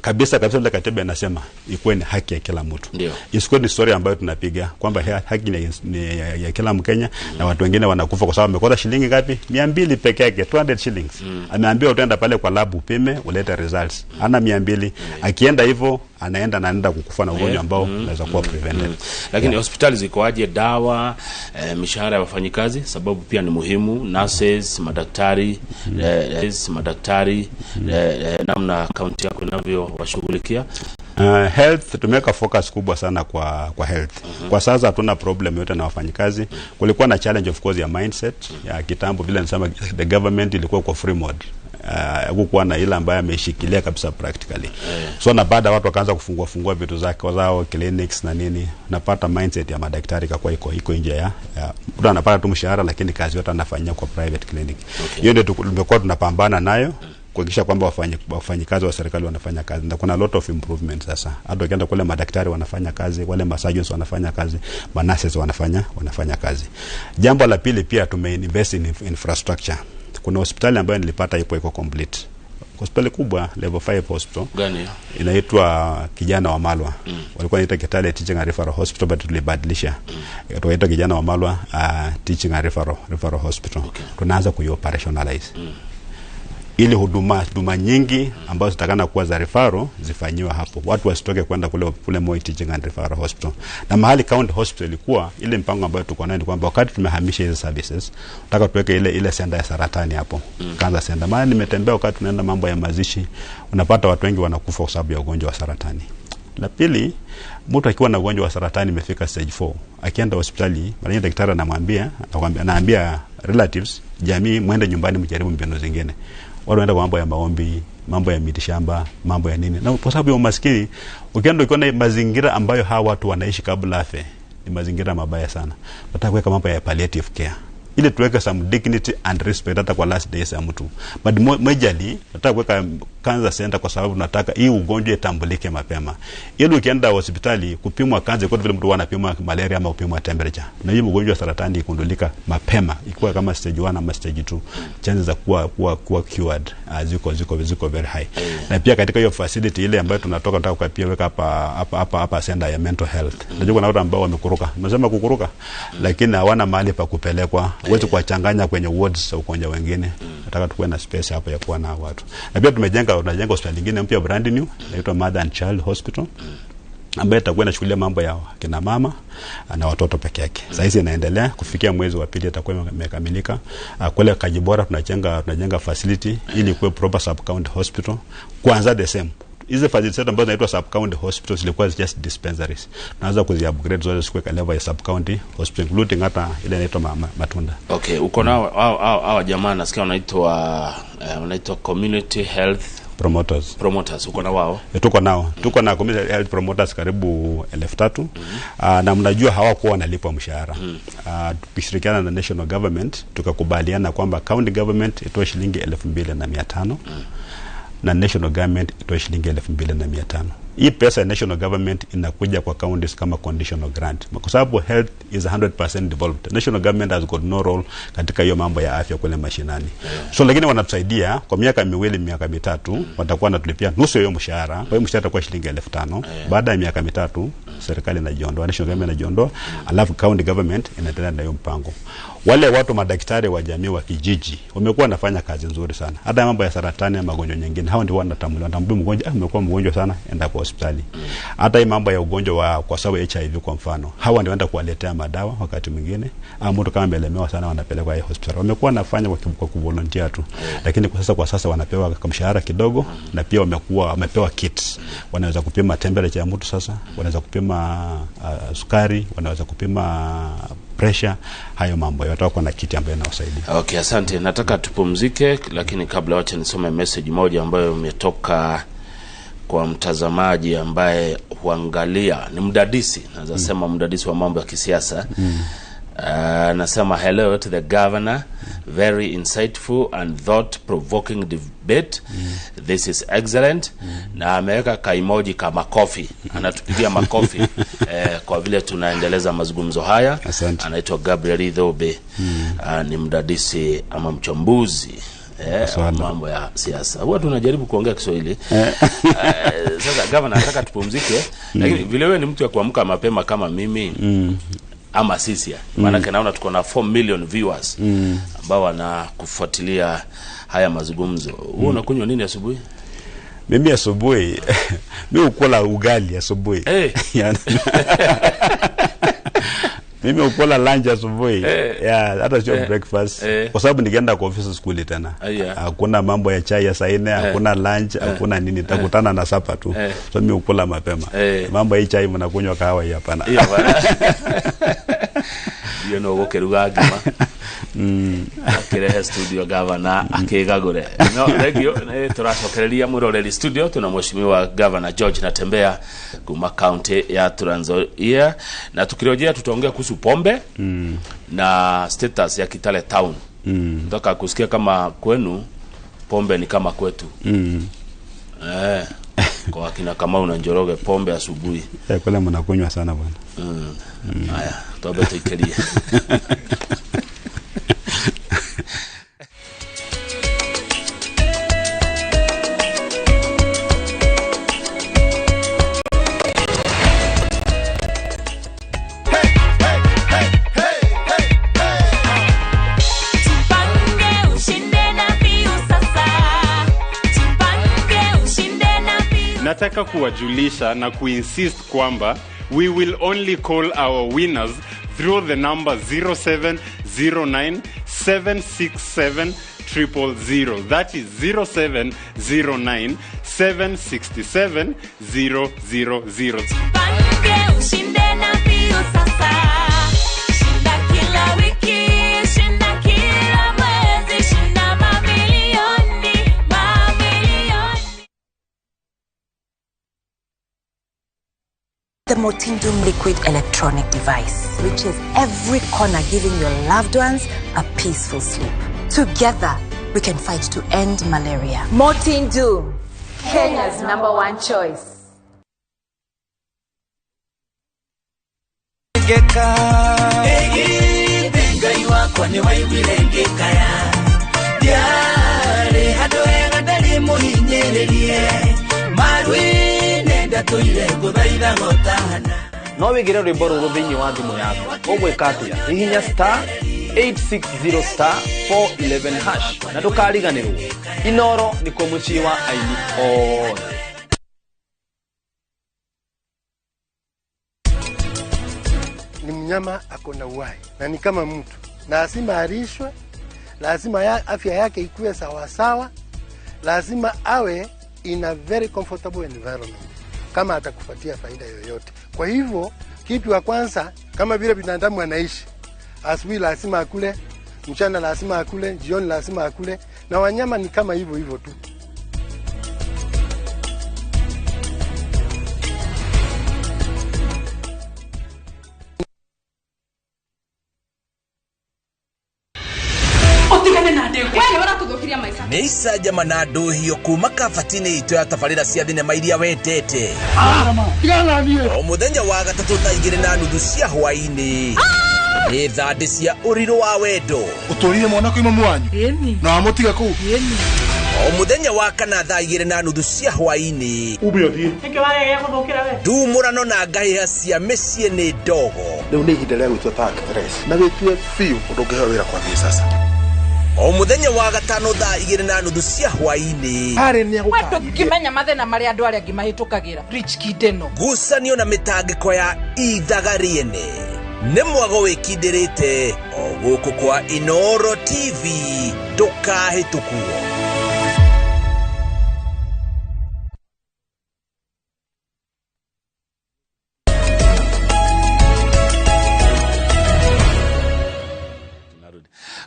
kabisa kabisa, ile katiba inasema ikuwe ni haki ya kila mtu. Isikuwe ni story ambayo tunapiga kwamba haki ni ya kila Mkenya na watu wengine wanakufa kwa sababu amekosa shilingi ngapi? 200 peke yake, 200 shillings. Ameambiwa utaenda pale kwa lab upime ulete results. Ana 200. Akienda hivyo anaenda kukufa na ugonjwa ambao unaweza kuwa prevented. Lakini hospitali zikoaje? Dawa, mishahara ya wafanyikazi, sababu pia ni muhimu, nurses, madaktari, namna kaunti yako inavyo washughulikia. Health tumeweka focus kubwa sana kwa health. Kwa sasa hatuna problem yote na wafanyikazi. Kulikuwa na challenge of course ya mindset ya kitambo, vile nisema the government ilikuwa kwa free mode. Hakukuwa na ile ambayo ameishikilia kabisa practically. So na baada watu wakaanza kufungua vitu zake zao, clinics na nini, napata mindset ya madaktari kwa iko nje ya mtu anapata tu mshahara lakini kazi yote anafanyia kwa private clinic. Hiyo ndio tumekuwa tunapambana nayo kuhakikisha kwamba wafanyikazi wa serikali wanafanya kazi, na kuna lot of improvement sasa. Hata ukienda kule madaktari wanafanya kazi, wale surgeons wanafanya kazi, nurses wanafanya kazi. Jambo la pili pia tumeinvest in infrastructure. Kuna hospitali ambayo nilipata ipo iko complete. Hospitali kubwa, level 5 hospital. Gani hiyo? Inaitwa Kijana wa Malwa. Walikuwa wanaita Kitale Teaching and Referral Hospital, but tulibadilisha tukaita Kijana wa Malwa Teaching and Referral Hospital. Tunaanza kuioperationalize ili huduma nyingi ambazo zitakana kuwa za referral zifanyiwe hapo, watu wasitoke kwenda kule Moi Teaching and Referral Hospital. Na mahali county hospital ilikuwa, ile mpango ambayo tuko nayo ni kwamba wakati tumehamisha hizi services, nataka tuweke ile center ya saratani hapo, cancer center. Maana nimetembea wakati tunaenda mambo ya mazishi, unapata watu wengi wanakufa kwa sababu ya ugonjwa wa saratani. La pili, mtu akiwa na ugonjwa wa saratani imefika stage 4, akienda hospitali, mara nyingi daktari anamwambia, anaambia relatives, jamii, mwende nyumbani mjaribu mbinu zingine. Watu wanaenda kwa mambo ya maombi, mambo ya mitishamba, mambo ya nini. Na kwa sababu ya umaskini, ukienda ukiona mazingira ambayo hawa watu wanaishi kabla afe, ni mazingira mabaya sana. Nataka kuweka mambo ya palliative care ili tuweke some dignity and respect hata kwa last days ya mtu. But majorly nataka kuweka cancer center kwa sababu nataka hii ugonjwa itambulike mapema. Ili ukienda hospitali kupimwa cancer, kwa vile mtu anapimwa malaria ama kupimwa temperature. Na hii ugonjwa wa saratani ikundulika mapema, ikiwa kama stage 1 ama stage 2, chances za kuwa cured ziko very high. Na pia katika hiyo facility ile ambayo tunatoka, nataka pia weka hapa center ya mental health. Najua kuna watu ambao wamekuruka. Nasema kukuruka, lakini hawana mahali pa kupelekwa. Huwezi kuwachanganya kwenye wards za ugonjwa wengine. Nataka tukuwe na space hapo ya kuwa na watu. Na pia tunajenga hospitali nyingine mpya brand new, inaitwa Mother and Child Hospital, ambayo itakuwa inashughulikia mambo ya kina mama na watoto peke yake. Sasa hizi inaendelea, kufikia mwezi wa pili itakuwa imekamilika. Kule Kajibora tunajenga facility ili kuwe proper sub county hospital. Kwanza the same. Hizi facility zetu ambazo zinaitwa sub county hospitals zilikuwa just dispensaries. Tunaanza kuzi upgrade zote zikuwe kwa level ya sub county hospital, including hata ile inaitwa Matunda. Okay, uko nao hao jamaa nasikia wanaitwa community health promoters. Promoters uko na wao? Tuko nao. Tuko na community health promoters karibu 3,000. Na mnajua hawakuwa wanalipwa mshahara. Tukishirikiana na national government tukakubaliana kwamba county government itoe shilingi 2,500. Na national government itoe shilingi 2,500. Hii pesa ya national government inakuja kwa counties kama conditional grant. Kwa sababu health is 100% devolved. National government has got no role katika hiyo mambo ya afya kule mashinani. So lakini wanatusaidia kwa miaka miwili, miaka mitatu, watakuwa wanatulipia nusu hiyo mshahara. Kwa hiyo mshahara itakuwa shilingi 5,000. Baada ya miaka mitatu serikali inajiondoa, national government inajiondoa, alafu county government inaendelea na hiyo mpango. Wale watu madaktari wa jamii wa kijiji wamekuwa wanafanya kazi nzuri sana. Hata mambo ya saratani na magonjwa mengine, hao ndio wanatambuliwa. Wanatambua mgonjwa, umekuwa mgonjwa sana, enda kwa hospitali. Hata hii mambo ya ugonjwa wa kwa sababu HIV kwa mfano, hawa ndio wanaenda kuwaletea madawa wakati mwingine. Au mtu kama amelemewa sana wanapelekwa hii hospitali. Wamekuwa wanafanya kwa kuvolunteer tu. Lakini kwa sasa wanapewa mshahara kidogo, na pia wamepewa kits. Wanaweza kupima temperature ya mtu sasa, wanaweza kupima sukari, wanaweza kupima pressure, hayo mambo yote wako na kiti ambayo inawasaidia. Okay, asante. Nataka tupumzike, lakini kabla wacha nisome message moja ambayo imetoka kwa mtazamaji ambaye huangalia, ni mdadisi, naweza sema mdadisi wa mambo ya kisiasa. Nasema hello to the governor, very insightful and thought provoking debate. This is excellent. Na ameweka ka emoji kama makofi, anatupigia makofi kwa vile tunaendeleza mazungumzo haya. Anaitwa Gabriel Idhobe. Ni mdadisi ama mchambuzi mambo ya siasa. Huwa tunajaribu kuongea Kiswahili. Sasa governor, nataka tupumzike, lakini vile wewe ni mtu wa kuamka mapema kama mimi ama sisi, maana naona tuko na 4 million viewers ambao wanakufuatilia haya mazungumzo. Wewe unakunywa nini asubuhi? Mimi asubuhi mimi ukula ugali asubuhi. Mimi ukula lunch asubuhi. Yeah, hata sio breakfast. Kwa sababu nikienda kwa ofisi skuli tena. Hakuna mambo ya chai ya saa 4, hakuna lunch, hakuna nini, nitakutana na sapa tu. So mimi ukula mapema. Mambo hii chai mnakunywa kahawa hii hapana. Hiyo hapana. Hiyo no gokeruga ngima. Akirehe studio governor akigagure. No, thank you. Turacokereria mwiroreri studio tuna mheshimiwa Governor George Natembeya kuma county ya Trans Nzoia, na tukirejea tutaongea kuhusu pombe na status ya Kitale town. Nataka kusikia kama kwenu pombe ni kama kwetu. Kwa kina Kamau na Njoroge pombe asubuhi. Kule mnakunywa sana bwana. Haya, tuombe tuikerie. Nataka kuwajulisha na kuinsist kwamba we will only call our winners through the number 0709 767 000. That is 0709 767 000. Jipange ushinde na mbio sasa. Shinda kila wiki, shinda kila mwezi, shinda mamilioni, mamilioni. The Mortindum liquid electronic device reaches every corner, giving your loved ones a peaceful sleep. Together, we can fight to end malaria. Mortindum, Kenya's number one choice. No wigire rwimbo ruru thiini wa thimu yaku. Ũgwĩka atĩa? Hihinya star 860 star 411 hash na ndũkariganĩrwo. Inoro nĩkuo mũciĩ wa aini othe. Ni mnyama ako na uhai na ni kama mtu, na lazima alishwe, lazima afya yake ikuwe sawasawa, lazima awe in a very comfortable environment kama atakupatia faida yoyote. Kwa hivyo kitu ya kwanza, kama vile binadamu anaishi, asubuhi lazima akule, mchana lazima akule, jioni lazima akule, na wanyama ni kama hivyo hivyo tu. Nĩ icanjama na ndũhio kuma kabati-inĩ itũ ya tabarĩra cia thinema iria wendete. O mũthenya wa gatatũ thaa 2:30 cia hwaĩ-inĩ. Nĩ thandĩ cia ũrirũ wa wendo. Ũtũrire mwana kwĩ mamu wanyu na wamũtiga kũu. O mũthenya wa kana thaa 2:30 cia hwaĩ-inĩ. Ndumũrano na ngahĩha cia mĩciĩ nĩ ndogo. Rĩu nĩ ihinda rĩa gwĩtua ta actress na wĩtue biũ ũndũ ũngĩheo wĩra kwambia sasa. O mũthenya wa gatano thaa 2:30 cia hwaĩ-inĩ. Ndũngĩmenya mathĩna marĩa andũ arĩa angĩ mahĩtũkagĩra. Rich Kid ĩno. Ngucanio na mĩtangĩko ya ithaga rĩene. Nĩ mwago wĩkindĩrĩte o gũkũ kwa Inoro TV, ndũkahĩtũkwo.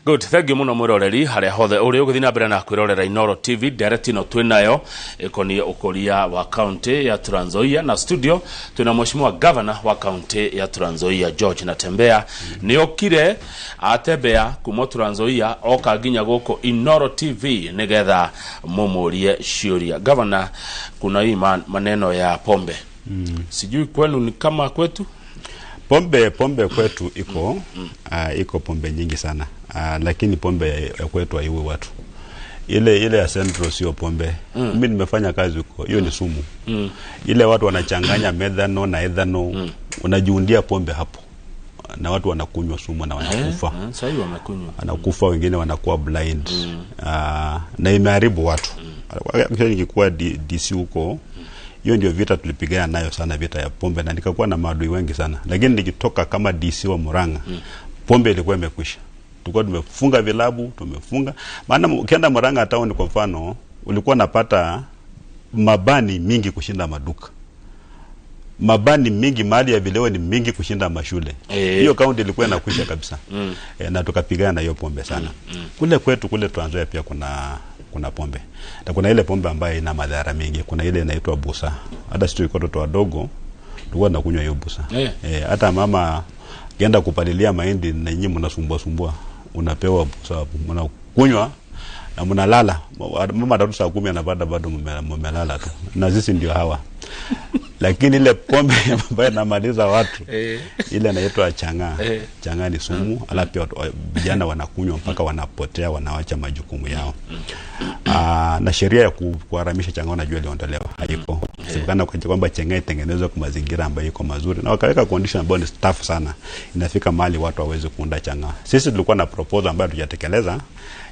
Good, thank you muno mwiroreri haria hothe uri ugithi na mbere na kwirorera Inoro TV. Direct ino twinayo ikonie ukoria wa county ya Trans Nzoia, na studio twina mheshimiwa governor wa county ya Trans Nzoia George Natembeya. Ni okire atembea kuma Trans Nzoia oka nginya guku Inoro TV nigetha mumurie ciuria. Governor, kuna hii maneno ya pombe. Sijui kwenu ni kama kwetu? Pombe kwetu iko. Iko pombe nyingi sana. Lakini pombe ya kwetu haiui watu. Ile ya Central sio pombe. Mimi nimefanya kazi huko. Hiyo ni sumu. Ile watu wanachanganya methanol na ethanol. Unajiundia pombe hapo. Na watu wanakunywa sumu na wanakufa. Sasa hivi wamekunywa. Wanakufa, wengine wanakuwa blind. Na imeharibu watu. Nikikuwa DC huko, hiyo ndio vita tulipigana nayo sana, vita ya pombe, na nikakuwa na maadui wengi sana. Lakini nikitoka kama DC wa Murang'a, pombe ilikuwa imekwisha. Tulikuwa tumefunga vilabu, tumefunga. Maana ukienda Murang'a town kwa mfano, ulikuwa unapata mabani mingi kushinda maduka. Mabani mingi, mali ya vileo ni mingi kushinda mashule. Hiyo kaunti ilikuwa inakwisha kabisa. Na tukapigana na hiyo pombe sana. Kule kwetu kule Trans Nzoia pia kuna pombe. Na kuna ile pombe ambayo ina madhara mengi. Kuna ile inaitwa busa. Hata sisi tulikuwa watoto wadogo tulikuwa tunakunywa hiyo busa. Hata mama akienda kupalilia mahindi na nyinyi mnasumbua sumbua, unapewa busa hapo. Mnakunywa na mnalala. Mama atarudi saa 10 anapata bado mmelala tu. Na sisi ndio hawa. Lakini ile pombe ambayo inamaliza watu, ile inaitwa chang'aa. Chang'aa ni sumu, alafu pia vijana wanakunywa mpaka wanapotea, wanawacha majukumu yao. Na sheria ya kuharamisha chang'aa najua iliondolewa, haiko. Semekana kwamba chang'aa itengenezwe kwa mazingira ambayo iko mazuri, na wakaweka condition ambayo ni tough sana. Inafika mahali watu hawawezi kuunda chang'aa. Sisi tulikuwa na proposal ambayo tujatekeleza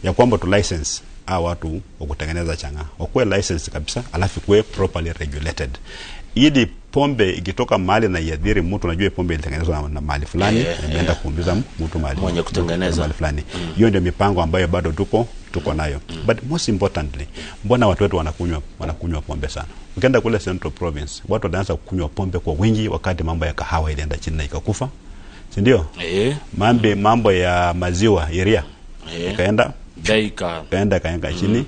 ya kwamba tu license hawa watu wa kutengeneza chang'aa wakuwe license kabisa, alafu kuwe properly regulated, ili pombe ikitoka mahali na iadhiri mtu, unajua pombe ilitengenezwa na mahali fulani, imeenda kuumiza mtu mahali mwenye kutengeneza mahali fulani. Hiyo ndio mipango ambayo bado tuko nayo. But most importantly, mbona watu wetu wanakunywa pombe sana? Ukienda kule Central Province, watu wanaanza kunywa pombe kwa wingi wakati mambo ya kahawa ilienda chini na ikakufa, si ndio? Mambo ya maziwa iria ikaenda ikaenda chini.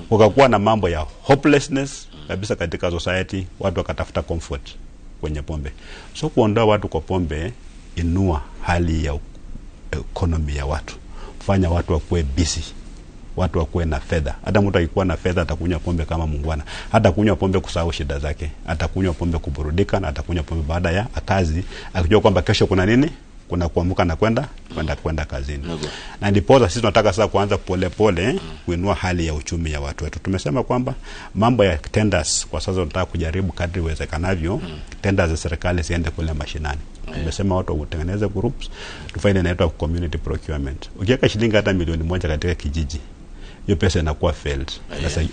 Kukakuwa na mambo ya hopelessness kabisa katika society, watu wakatafuta comfort kwenye pombe. So kuondoa watu kwa pombe, inua hali ya economy ya watu, fanya watu wakuwe busy, watu wakuwe na fedha. Hata mtu akikuwa na fedha atakunywa pombe kama mungwana, hata kunywa pombe kusahau shida zake, atakunywa pombe kuburudika, na atakunywa pombe baada ya kazi akijua kwamba kesho kuna nini, kuna kuamka na kwenda kazini. Na ndipo sisi tunataka sasa kuanza polepole kuinua hali ya uchumi ya watu wetu. Tumesema kwamba mambo ya tenders kwa sasa tunataka kujaribu kadri iwezekanavyo tenders za serikali ziende kule mashinani. Tumesema watu watengeneze groups, tufanye inaitwa community procurement. Ukiweka shilingi hata 1,000,000 katika kijiji, hiyo pesa inakuwa failed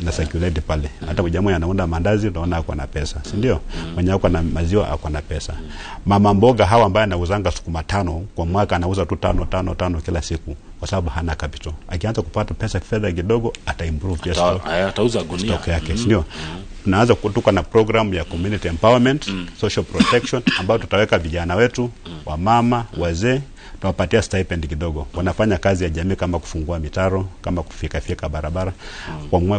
na circulate pale. Hata jamaa anaunda mandazi utaona ako na pesa, si ndio? Mwenye ako na maziwa ako na pesa. Mama mboga hawa ambaye anauzanga sukuma 5 kwa mwaka anauza tu 5 5 5 kila siku kwa sababu hana capital. Akianza kupata pesa fedha kidogo ata improve just atauza gunia stock yake, si ndio? Tunaanza kutoka na program ya community empowerment, social protection ambayo tutaweka vijana wetu, wamama, wazee, tunawapatia stipend kidogo. Wanafanya kazi ya jamii kama kufungua mitaro, kama kufika barabara.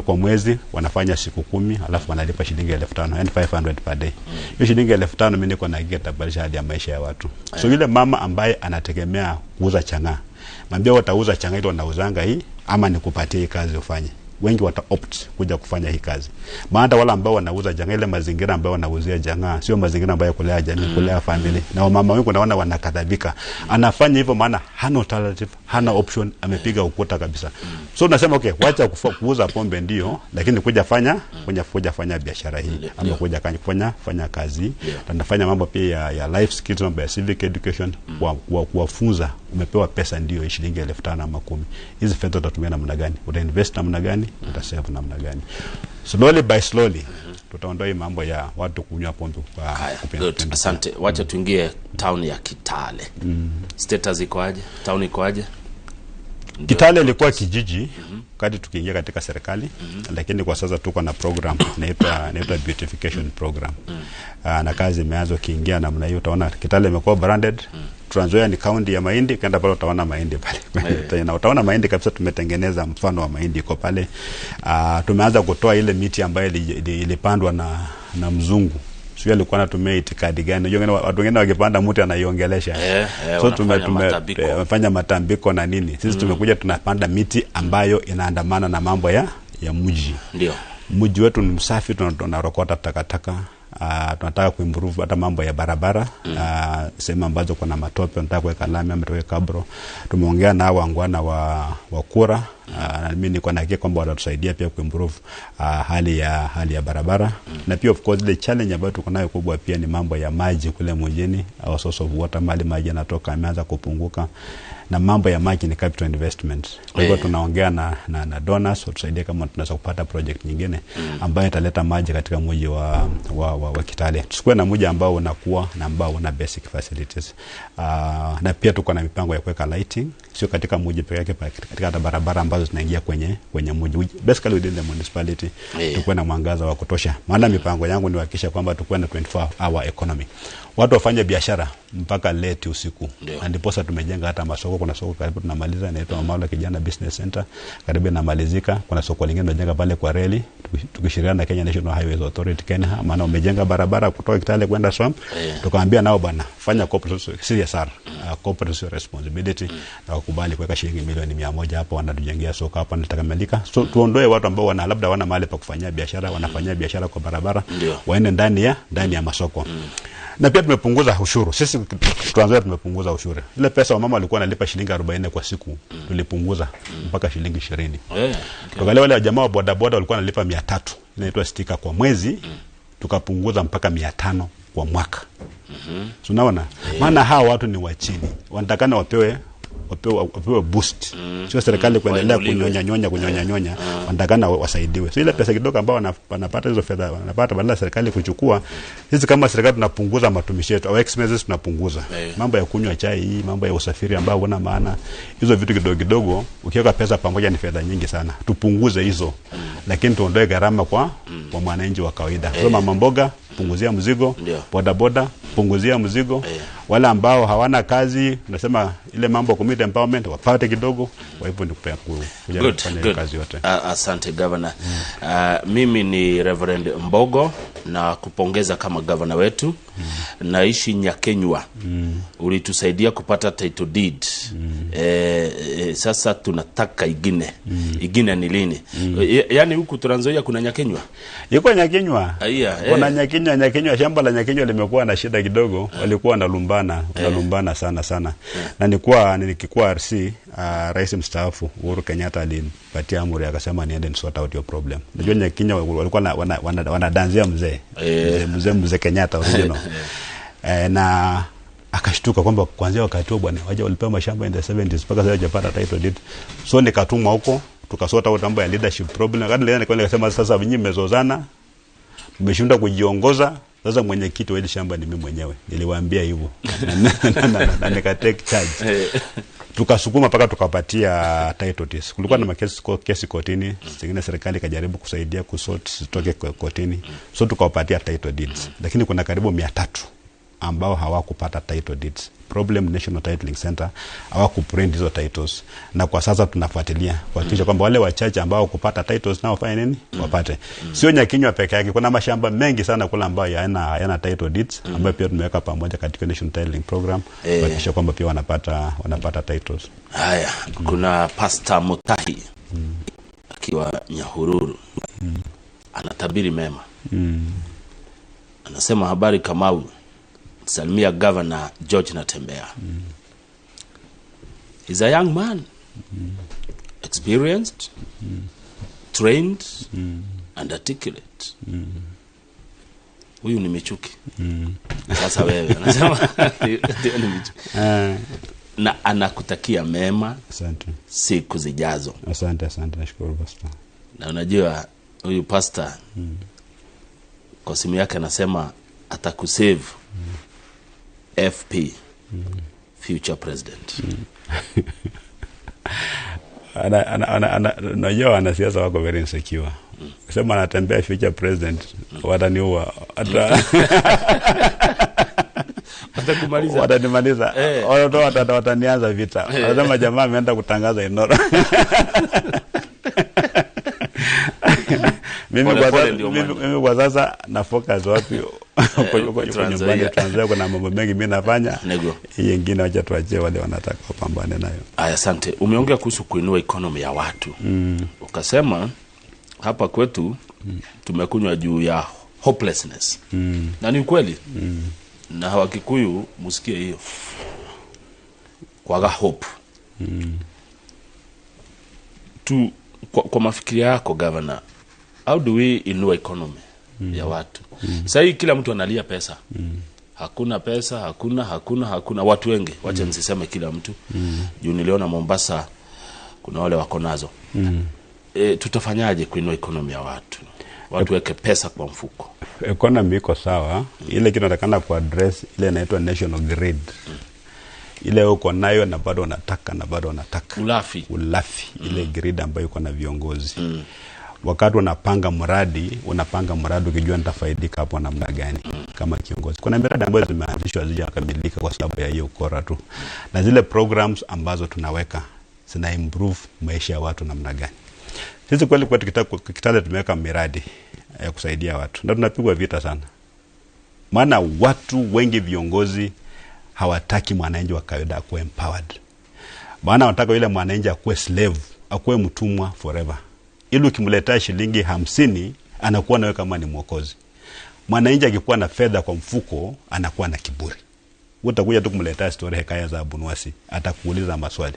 Kwa mwezi wanafanya siku 10, alafu wanalipa shilingi 5,000, yani 500 per day. Hiyo shilingi 5,000 mimi niko na hakika itabadilisha hali ya maisha ya watu. So yule mama ambaye anategemea kuuza chang'aa, mwambie watauza chang'aa ile wanauzanga hii ama nikupatie hii kazi ufanye. Wengi wata opt kuja kufanya hii kazi. Maana wale ambao wanauza jang'aa, ile mazingira ambayo wanauzia jang'aa sio mazingira ambayo kulea jamii, kulea family. Na wamama wengi unaona wanakadhabika. Anafanya hivyo maana hana alternative, hana option, amepiga ukuta kabisa. So unasema okay, wacha kuuza pombe ndio, lakini kuja fanya biashara hii ama kuja fanya kazi. Tunafanya mambo pia ya life skills, mambo ya civic education, kuwafunza. Umepewa pesa ndio shilingi 5,000 ama 10. Hizi fedha utatumia namna gani? Utainvest namna gani? Utasave namna gani? Slowly by slowly tutaondoa mambo ya watu kunywa pombe kwa kupenda. Asante. Wacha tuingie town ya Kitale. Status iko aje? Town iko aje? Kitale ilikuwa kijiji kati tukiingia katika serikali, lakini kwa sasa tuko na program inaitwa beautification program. Na kazi imeanza. Ukiingia namna hiyo utaona Kitale imekuwa branded. Trans Nzoia ni county ya mahindi, ukienda pale utaona mahindi pale. Na utaona mahindi kabisa, tumetengeneza mfano wa mahindi iko pale. Tumeanza kutoa ile miti ambayo ilipandwa na mzungu. Sio alikuwa anatumia itikadi gani? Unajua watu wengine wakipanda mti anaiongelesha. So tumefanya matambiko na nini. Sisi tumekuja tunapanda miti ambayo inaandamana na mambo ya mji. Ndio. Mji wetu ni msafi, tunarokota takataka. Tunataka kuimprove hata mambo ya barabara, sehemu ambazo kuna matope tunataka kuweka lami ama tuweke kabro. Tumeongea na wangwana wa kura, na mimi niko na hakika kwamba watatusaidia pia kuimprove hali ya barabara. Na pia of course the challenge ambayo tuko nayo kubwa pia ni mambo ya maji kule mjini, our source of water, mali maji yanatoka imeanza kupunguka, na mambo ya maji ni capital investment. Kwa hivyo tunaongea na donors watusaidie kama tunaweza kupata project nyingine ambayo italeta maji katika mji wa Kitale. Tusikuwe na mji ambao unakuwa na ambao una basic facilities. Na pia tuko na mipango ya kuweka lighting, sio katika mji peke yake, katika hata barabara ambazo zinaingia kwenye mji, basically within the municipality, tukuwe na mwangaza wa kutosha. Maana mipango yangu ni kuhakikisha kwamba tukuwe na 24 hour economy. Watu wafanye biashara mpaka late usiku. Na ndipo sasa tumejenga hata masoko. Kuna soko karibu tunamaliza inaitwa Mamaula Kijana Business Center, karibu inamalizika. Kuna soko lingine tunajenga pale kwa reli tukishirikiana na Kenya National Highways Authority KENHA, maana umejenga barabara kutoka Kitale kwenda Swam. Tukaambia nao bana, fanya corporate CSR, corporate social responsibility, na wakubali kuweka shilingi milioni 100 hapo, wanatujengea soko hapa litakamilika. So tuondoe watu ambao wana labda wana mahali pa kufanyia biashara, wanafanyia biashara kwa barabara, waende ndani ya masoko. Na pia tumepunguza ushuru. Sisi Trans Nzoia tumepunguza ushuru. Ile pesa wamama walikuwa wanalipa shilingi 40 kwa siku, tulipunguza mpaka shilingi 20. Tukaangalia wale jamaa wa boda boda walikuwa wanalipa 300, inaitwa stika kwa mwezi, tukapunguza mpaka 500 kwa mwaka. So unaona? Maana hawa watu ni wa chini. Wanatakana wapewe wapewe boost. Sio serikali kuendelea kunyonya nyonya, wanatakana wasaidiwe. So ile pesa kidogo ambao wanapata, hizo fedha wanapata, badala serikali kuchukua, sisi kama serikali tunapunguza matumizi yetu, our expenses tunapunguza. Mambo ya kunywa chai, mambo ya usafiri ambao huna maana, hizo vitu kidogo kidogo ukiweka pesa pamoja ni fedha nyingi sana. Tupunguze hizo. Lakini tuondoe gharama kwa mwananchi wa kawaida. So mama mboga punguzia mzigo, boda boda punguzia mzigo, wale ambao hawana kazi nasema ile mambo community empowerment wapate kidogo. Kwa hivyo ni kufanya kazi yote. Asante governor. Mimi ni Reverend Mbogo na kupongeza kama governor wetu. Naishi Nyakenywa. Ulitusaidia kupata title deed. Sasa tunataka ingine. Ingine ni lini? Yaani huku Trans Nzoia kuna Nyakenywa? Yuko Nyakenywa. Kuna Nyakenywa, Nyakenywa, shamba la Nyakenywa limekuwa na shida kidogo. Walikuwa wanalumbana sana sana. Na nikikuwa RC, rais mstaafu Uhuru Kenyatta alinipatia amri akasema niende sort out your problem. Unajua Nyakenywa walikuwa wanadanzia mzee. Mzee Kenyatta original. Na akashtuka kwamba kuanzia wakati huo bwana waje walipewa mashamba in the 70s mpaka sasa hajapata title deed. So nikatumwa huko tukasort out mambo ya leadership problem. Wakati nikasema sasa nyinyi mmezozana, mmeshindwa kujiongoza, sasa mwenyekiti wa ile shamba ni mimi mwenyewe. Niliwaambia hivyo. Na nika take charge. Tukasukuma mpaka tukapatia title deeds. Kulikuwa na makesi kesi kotini, zingine serikali ikajaribu kusaidia kusort zitoke kotini. So tukawapatia title deeds. Lakini kuna karibu 300 ambao hawakupata title deeds. Problem National Titling Center hawakuprint hizo titles, na kwa sasa tunafuatilia kuhakikisha kwamba wale wachache ambao kupata titles nao wafanye nini? Wapate. Sio Nyakinywa peke yake, kuna mashamba mengi sana kule ambayo hayana title deeds ambayo pia tumeweka pamoja katika National Titling Program kuhakikisha kwamba pia wanapata titles. Haya, kuna Pastor Mutahi akiwa Nyahururu. Anatabiri mema. Anasema habari Kamau, salimia Governor George Natembeya. He's a young man, experienced, trained, and articulate. Huyu ni Michuki. Sasa wewe anasema ni Michuki. Na anakutakia mema. Asante. Siku zijazo. Asante, asante, nashukuru pastor. Na unajua huyu pastor kwa simu yake anasema atakusave FP future president. Najua wanasiasa wako very insecure. Sema anatembea future president, wataniua. Watakumaliza. Watanimaliza. Watanianza vita. Wanasema jamaa ameenda kutangaza Inooro. Mimi kwa sasa na focus wapi? Kwa nyumbani Trans Nzoia kuna mambo mengi mimi nafanya. Nyingine wacha tuachie wale wanataka wapambane nayo. Aya, asante. Umeongea kuhusu kuinua economy ya watu. Ukasema hapa kwetu tumekunywa juu ya hopelessness. Na ni ukweli. Na Wakikuyu msikie hiyo. Kwaga hope. Kwa mafikiri yako governor, how do we inua economy ya watu? Sasa hii kila mtu analia pesa. Hakuna pesa, hakuna watu wengi. Wacha nisiseme kila mtu. Juu niliona Mombasa kuna wale wako nazo. Tutafanyaje kuinua economy ya watu? Watu weke pesa kwa mfuko. Economy iko sawa. Ile kitu natakana ku address ile inaitwa national grid. Ile uko nayo na bado unataka na bado unataka. Ulafi. Ile grid ambayo iko na viongozi. Wakati unapanga mradi, ukijua nitafaidika hapo namna gani kama kiongozi. Kuna miradi ambayo zimeanzishwa hazijakamilika kwa sababu ya hiyo ukora tu. Na zile programs ambazo tunaweka zina improve maisha ya watu namna gani. Sisi kweli kwetu Kitale tumeweka miradi ya kusaidia watu. Na tunapigwa vita sana. Maana watu wengi viongozi hawataki mwananchi wa kawaida akuwe empowered. Maana wanataka yule mwananchi akuwe slave, akuwe mtumwa forever. Ili ukimletea shilingi 50 anakuwa nawe kama ni mwokozi. Mwananchi akikuwa na fedha kwa mfuko anakuwa na kiburi. Utakuja tu kumletea story hekaya za Abunuwasi, atakuuliza maswali.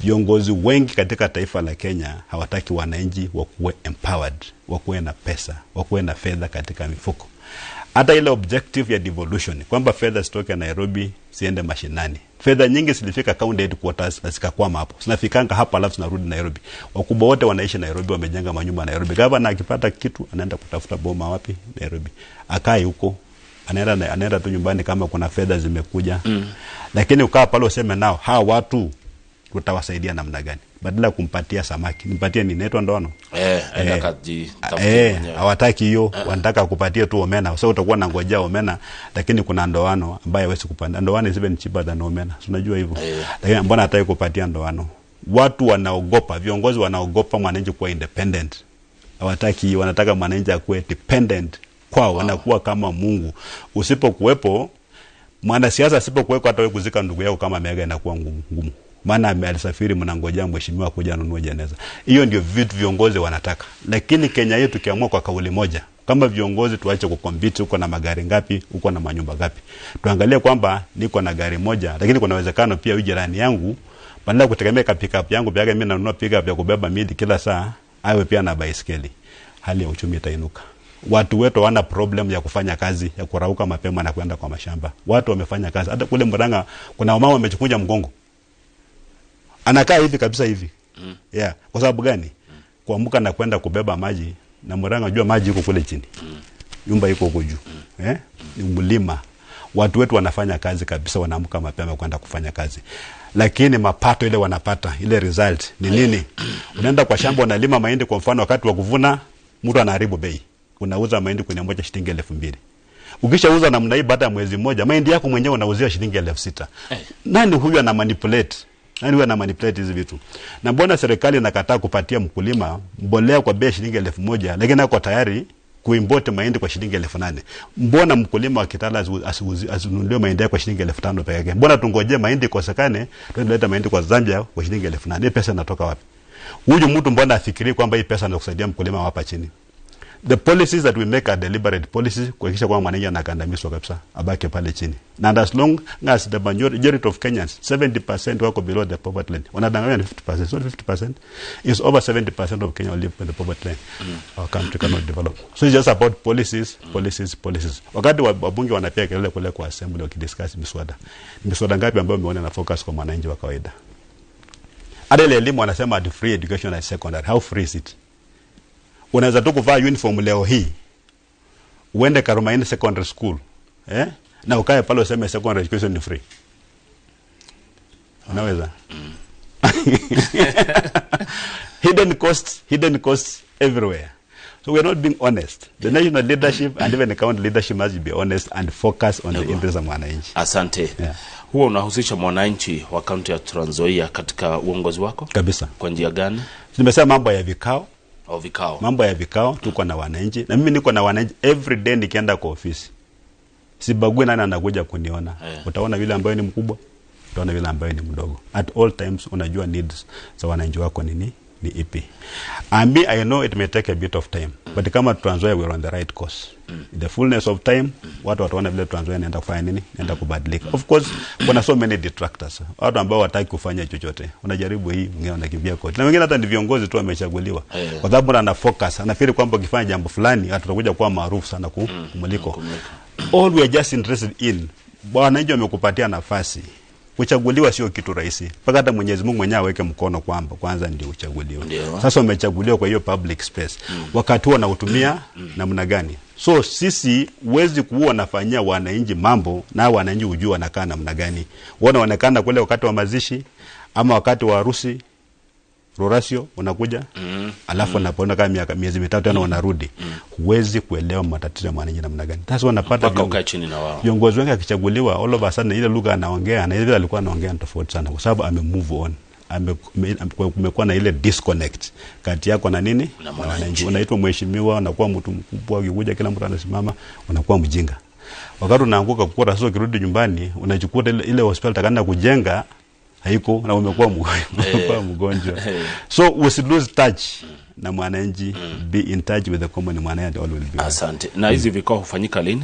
Viongozi wengi katika taifa la Kenya hawataki wananchi wakuwe empowered, wakuwe na pesa, wakuwe na fedha katika mifuko. Hata ile objective ya devolution kwamba fedha zitoke Nairobi ziende mashinani, fedha nyingi zilifika county headquarters na zikakwama hapo, zinafikanga hapa alafu zinarudi Nairobi. Wakubwa wote wanaishi Nairobi, wamejenga manyumba Nairobi. Gavana akipata kitu anaenda kutafuta boma wapi? Nairobi. Akai huko, anaenda tu nyumbani kama kuna fedha zimekuja. Lakini ukaa pale useme nao hawa watu tutawasaidia namna gani? Badala kumpatia samaki, nimpatie nini? Inaitwa ndoano. Hawataki hiyo, wanataka kupatia tu omena. Sasa utakuwa na ngojea omena, lakini kuna ndoano ambayo hawezi kupanda. Ndoano is even cheaper than omena. Si unajua hivyo. Lakini mbona hataki kupatia ndoano? Watu wanaogopa, viongozi wanaogopa mwananchi kuwa independent. Hawataki, wanataka mwananchi akuwe dependent kwao, wanakuwa kama Mungu. Usipokuwepo, mwanasiasa asipokuwepo, hata wewe kuzika ndugu yako kama ameaga inakuwa ngumu. Maana alisafiri, mnangojea mheshimiwa kuja anunue jeneza. Hiyo ndio vitu viongozi wanataka. Lakini Kenya yetu tukiamua kwa kauli moja, kama viongozi tuache kukompete uko na magari ngapi, uko na manyumba ngapi. Tuangalie kwamba niko na gari moja, lakini kuna uwezekano pia huyu jirani yangu badala ya kutegemea pick-up yangu pia mimi nanunua pick-up ya kubeba midi kila saa, awe pia na baiskeli. Hali ya uchumi itainuka. Watu wetu hawana problem ya kufanya kazi, ya kurauka mapema na kwenda kwa mashamba. Watu wamefanya kazi. Hata kule Murang'a kuna wamama wamechukunja mgongo. Anakaa hivi kabisa hivi. Yeah. Kwa sababu gani? Kuamka na kwenda kubeba maji, na Murang'a jua maji iko kule chini. Nyumba iko huko juu. Ni mlima. Watu wetu wanafanya kazi kabisa, wanaamka mapema kwenda kufanya kazi. Lakini mapato ile wanapata, ile result ni nini? Unaenda kwa shamba unalima mahindi kwa mfano, wakati wa kuvuna mtu anaharibu bei. Unauza mahindi kwenye moja shilingi 2000. Ukishauza namna hii, baada ya mwezi mmoja mahindi yako mwenyewe unauzia shilingi 6000. Nani huyu ana manipulate? Nani huyu ana manipulate hizi vitu? Na mbona serikali inakataa kupatia mkulima mbolea kwa bei shilingi 1000, lakini ako tayari kuimport mahindi kwa shilingi 8000? Mbona mkulima wa Kitale asinunulie mahindi yake kwa shilingi 5000 peke yake? Mbona tungoje mahindi ikosekane tuende mahindi kwa Zambia kwa shilingi 8000? Hii pesa inatoka wapi? Huyu mtu mbona afikirie kwamba hii pesa inakusaidia mkulima hapa chini? The policies that we make are deliberate policies kuhakikisha kwamba mwananchi anakandamizwa kabisa, abaki pale chini. Na as long as the majority of Kenyans, 70% wako below the poverty line. Wanadanganya ni 50%, so 50% is over 70% of Kenya live in the poverty line. Our country cannot develop. So it's just about policies, policies, policies. Wakati wabunge wanapiga kelele kule kwa assembly wakidiscuss miswada. Miswada ngapi ambayo umeona na focus kwa mwananchi wa kawaida? Hata ile elimu wanasema ati free education at secondary. How free is it? Unaweza tu kuvaa uniform leo hii uende Karumaini Secondary School, na ukae pale useme secondary education ni free. Unaweza? Hidden costs everywhere. So we are not being honest. The national leadership and even the county leadership must be honest and focus on the interests of mwananchi. Asante. Yeah. Huwa unahusisha mwananchi wa kaunti ya Trans Nzoia katika uongozi wako? Kabisa. Kwa njia gani? Nimesema mambo ya vikao. Au vikao. Mambo ya vikao tuko na wananchi, na mimi niko na wananchi every day nikienda kwa ofisi. Sibagui nani anakuja kuniona. Utaona yule ambaye ni mkubwa, utaona yule ambaye ni mdogo. At all times unajua needs za wananchi wako nini, ni ipi. And me, I know it may take a bit of time, but kama Trans Nzoia we are on the right course. In the fullness of time, watu wataona vile Trans Nzoia inaenda kufanya nini, inaenda kubadilika. Of course, kuna so many detractors. Watu ambao hawataki kufanya chochote. Unajaribu hii, mwingine anakimbia koti. Na wengine hata ni viongozi tu wamechaguliwa. Kwa sababu ana focus, anafikiri kwamba ukifanya jambo fulani watu watakuja kuwa maarufu sana kumuliko. All we are just interested in, wananchi wamekupatia nafasi. Kuchaguliwa sio kitu rahisi. Mpaka hata Mwenyezi Mungu mwenyewe aweke mkono kwamba kwanza ndio uchaguliwe. Sasa umechaguliwa kwa hiyo public space. Wakati huo unautumia namna gani? So sisi huwezi kuwa unafanyia wananchi mambo na wananchi hujua wanakaa namna gani. Wanaonekana kule wakati wa mazishi ama wakati wa harusi, rorasio unakuja, alafu unapoona kama miaka miezi mitatu tena wanarudi. Huwezi kuelewa matatizo ya mwananchi namna gani. Sasa wanapata ukae chini na wao. Viongozi wengi akichaguliwa all of a sudden ile lugha anaongea na ile alikuwa anaongea ni tofauti sana, kwa sababu ame move on. Kumekuwa na ile disconnect kati yako na nini? Na mwananchi. Unaitwa mheshimiwa, unakuwa mtu mkubwa, ukikuja kila mtu anasimama, unakuwa mjinga. Wakati unaanguka kukura, sasa ukirudi nyumbani unachukua ile hospitali takana kujenga haiko na umekuwa mgonjwa. So we lose touch na mwananchi, be in touch with the common mwananchi, all will be well. Asante. Na hizi vikao hufanyika lini?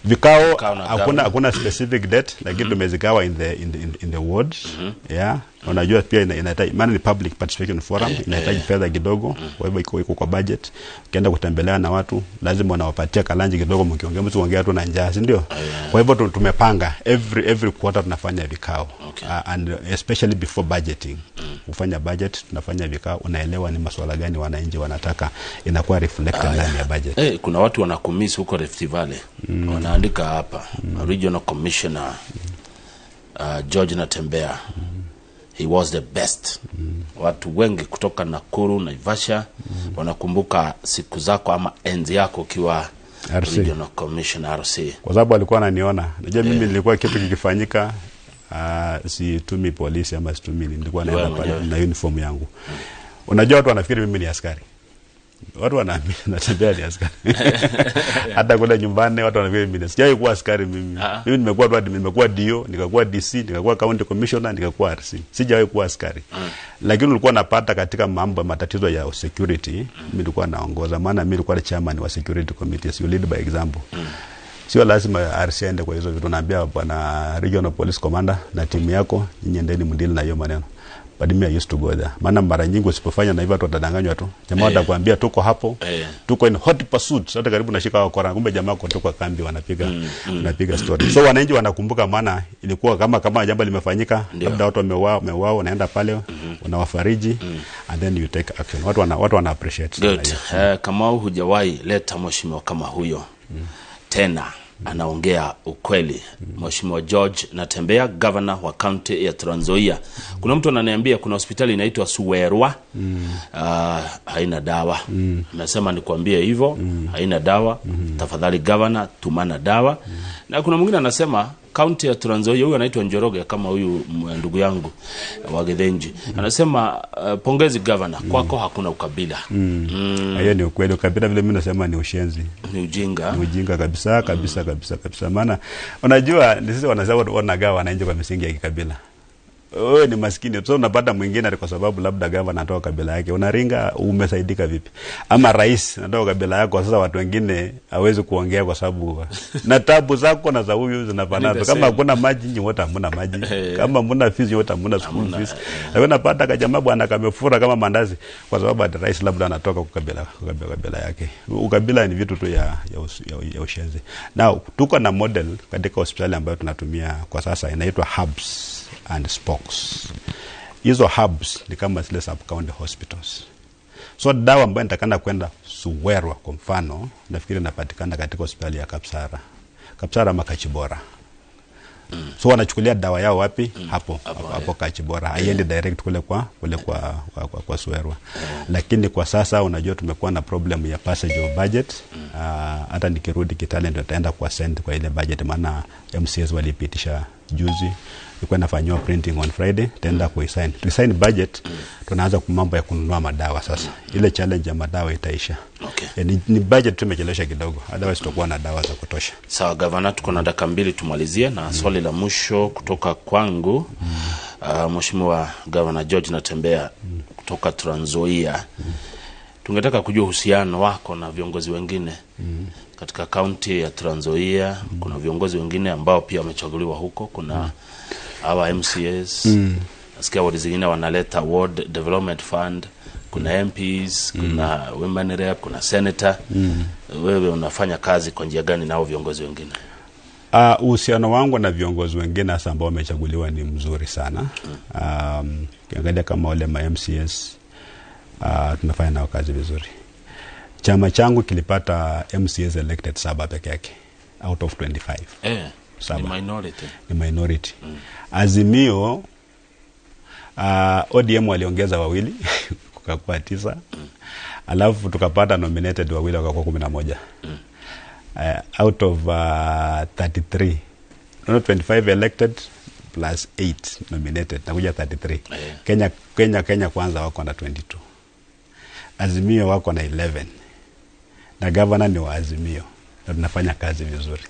Vikao Vikao na hakuna governor. Hakuna specific date, lakini tumezigawa in the wards. Yeah, unajua pia inahitaji, maana ni public participation forum, inahitaji fedha kidogo. Kwa hivyo iko kwa budget. Ukienda kutembelea na watu, lazima unawapatia ka-lunch kidogo, mkiongea, msiongea tu na njaa, si ndio? Kwa hivyo tumepanga every quarter tunafanya vikao. And especially before budgeting, kufanya budget tunafanya vikao, unaelewa ni masuala gani wananchi wanataka, inakuwa reflected ndani ya budget. Kuna watu wanakumiss huko Rift Valley. Wanaandika hapa, Regional Commissioner George Natembeya, he was the best. Watu wengi kutoka Nakuru, Naivasha wanakumbuka siku zako ama enzi yako ukiwa RC. Regional Commissioner, RC. Kwa sababu alikuwa ananiona. Najua mimi nilikuwa kitu kikifanyika, situmi polisi ama situmi nini, nilikuwa Wewe naenda pale mwenyewe. Na uniform yangu. Unajua watu wanafikiri mimi ni askari. Watu wanaamini Natembeya ni askari. Hata kule nyumbani watu wanafikiri mimi sijawahi kuwa askari mimi. Mimi nimekuwa tu, nimekuwa DO, nikakuwa DC, nikakuwa county commissioner, nikakuwa RC. Sijawahi kuwa askari. Lakini ulikuwa napata katika mambo matatizo ya security, mimi nilikuwa naongoza, maana mimi nilikuwa chairman wa security committee, so you lead by example. Sio lazima RC aende kwa hizo vitu. Naambia bwana regional police commander na timu yako, nyinyi endeni mdeal na hiyo maneno. But me, I used to go there. Maana mara nyingi usipofanya na hivyo, watu watadanganywa tu. Jamaa watakwambia tuko hapo, tuko in hot pursuit. Hata karibu nashika wakora, kumbe jamaa kwa kwa kambi wanapiga story. So wananchi wanakumbuka, maana ilikuwa kama jambo limefanyika, labda watu wameuawa, unaenda pale, unawafariji and then you take action. Watu wana appreciate sana Good. hiyo. Kamau, hujawahi leta mheshimiwa kama huyo tena, anaongea ukweli. Mheshimiwa George Natembeya, governor wa kaunti ya Trans Nzoia. Kuna mtu ananiambia kuna hospitali inaitwa Suwerwa, haina dawa. Amesema nikuambie hivyo, haina dawa. Tafadhali governor, tumana dawa. Na kuna mwingine anasema kaunti ya Trans Nzoia, huyu anaitwa Njoroge kama huyu ndugu yangu wa Githinji. Anasema pongezi governor, kwako hakuna ukabila. Hiyo ni ukweli. Ukabila, vile mimi nasema, ni ushenzi. Ni ujinga. Ni ujinga kabisa kabisa kabisa kabisa. Maana unajua ni sisi wanasema wanagawa wananchi kwa misingi ya kikabila. Wewe ni maskini, so unapata mwingine ati kwa sababu labda gavana anatoka kabila yake, unaringa umesaidika vipi? Ama rais anatoka kabila yako, sasa watu wengine hawezi kuongea kwa sababu na tabu zako na za huyu zinafanana. Ni the Kama same. hakuna maji, nyinyi wote hamna maji. Kama hamna fees, wote hamna school fees. Lakini unapata kajamaa bwana kamefura kama mandazi kwa sababu ati rais labda anatoka kwa kabila yake. Ukabila ni vitu tu ya ushenzi. Now tuko na model katika hospitali ambayo tunatumia kwa sasa, inaitwa hubs and spokes. Hizo hubs ni kama zile sub county hospitals. So dawa ambayo nitakana kwenda Suwerwa kwa mfano, nafikiri inapatikana katika hospitali ya Kapsara ama Kachibora. So wanachukulia dawa yao wapi? Hapo Kachibora. Haiendi direct kule kwa Suwerwa. Lakini kwa sasa unajua tumekuwa na problem ya passage of budget. Hata nikirudi Kitale ndio nitaenda kwa send kwa ile budget, maana MCAs walipitisha juzi, ilikuwa inafanyiwa printing on Friday, tutaenda kuisign. Tukisign budget, tunaanza kwa mambo ya kununua madawa sasa. Ile challenge ya madawa itaisha. Ni budget tu imechelewesha kidogo, otherwise tutakuwa na dawa za kutosha. Sawa gavana, tuko na dakika 2 tumalizie na swali la mwisho kutoka kwangu. Mheshimiwa Gavana George Natembeya kutoka Trans Nzoia, tungetaka kujua uhusiano wako na viongozi wengine katika kaunti ya Trans Nzoia. Kuna viongozi wengine ambao pia wamechaguliwa huko, kuna hawa MCAs, nasikia ward zingine wanaleta Ward Development Fund, kuna MPs, kuna women rep, kuna senator. Wewe unafanya kazi kwa njia gani nao viongozi wengine? Uhusiano wangu na viongozi wengine hasa ambao wamechaguliwa ni mzuri sana. Ukiangalia kama wale ma MCAs, tunafanya nao kazi vizuri. Chama changu kilipata MCAs elected 7 peke yake out of 25. Ni 7. Minority. Ni minority. Azimio, ODM waliongeza wawili, kukakuwa 9. Alafu tukapata nominated wawili, wakakuwa 11. Out of 33, no, 25 elected plus 8 nominated, nakuja 33. Kenya Kwanza wako na 22, Azimio wako na 11, na gavana ni wa Azimio na tunafanya kazi vizuri,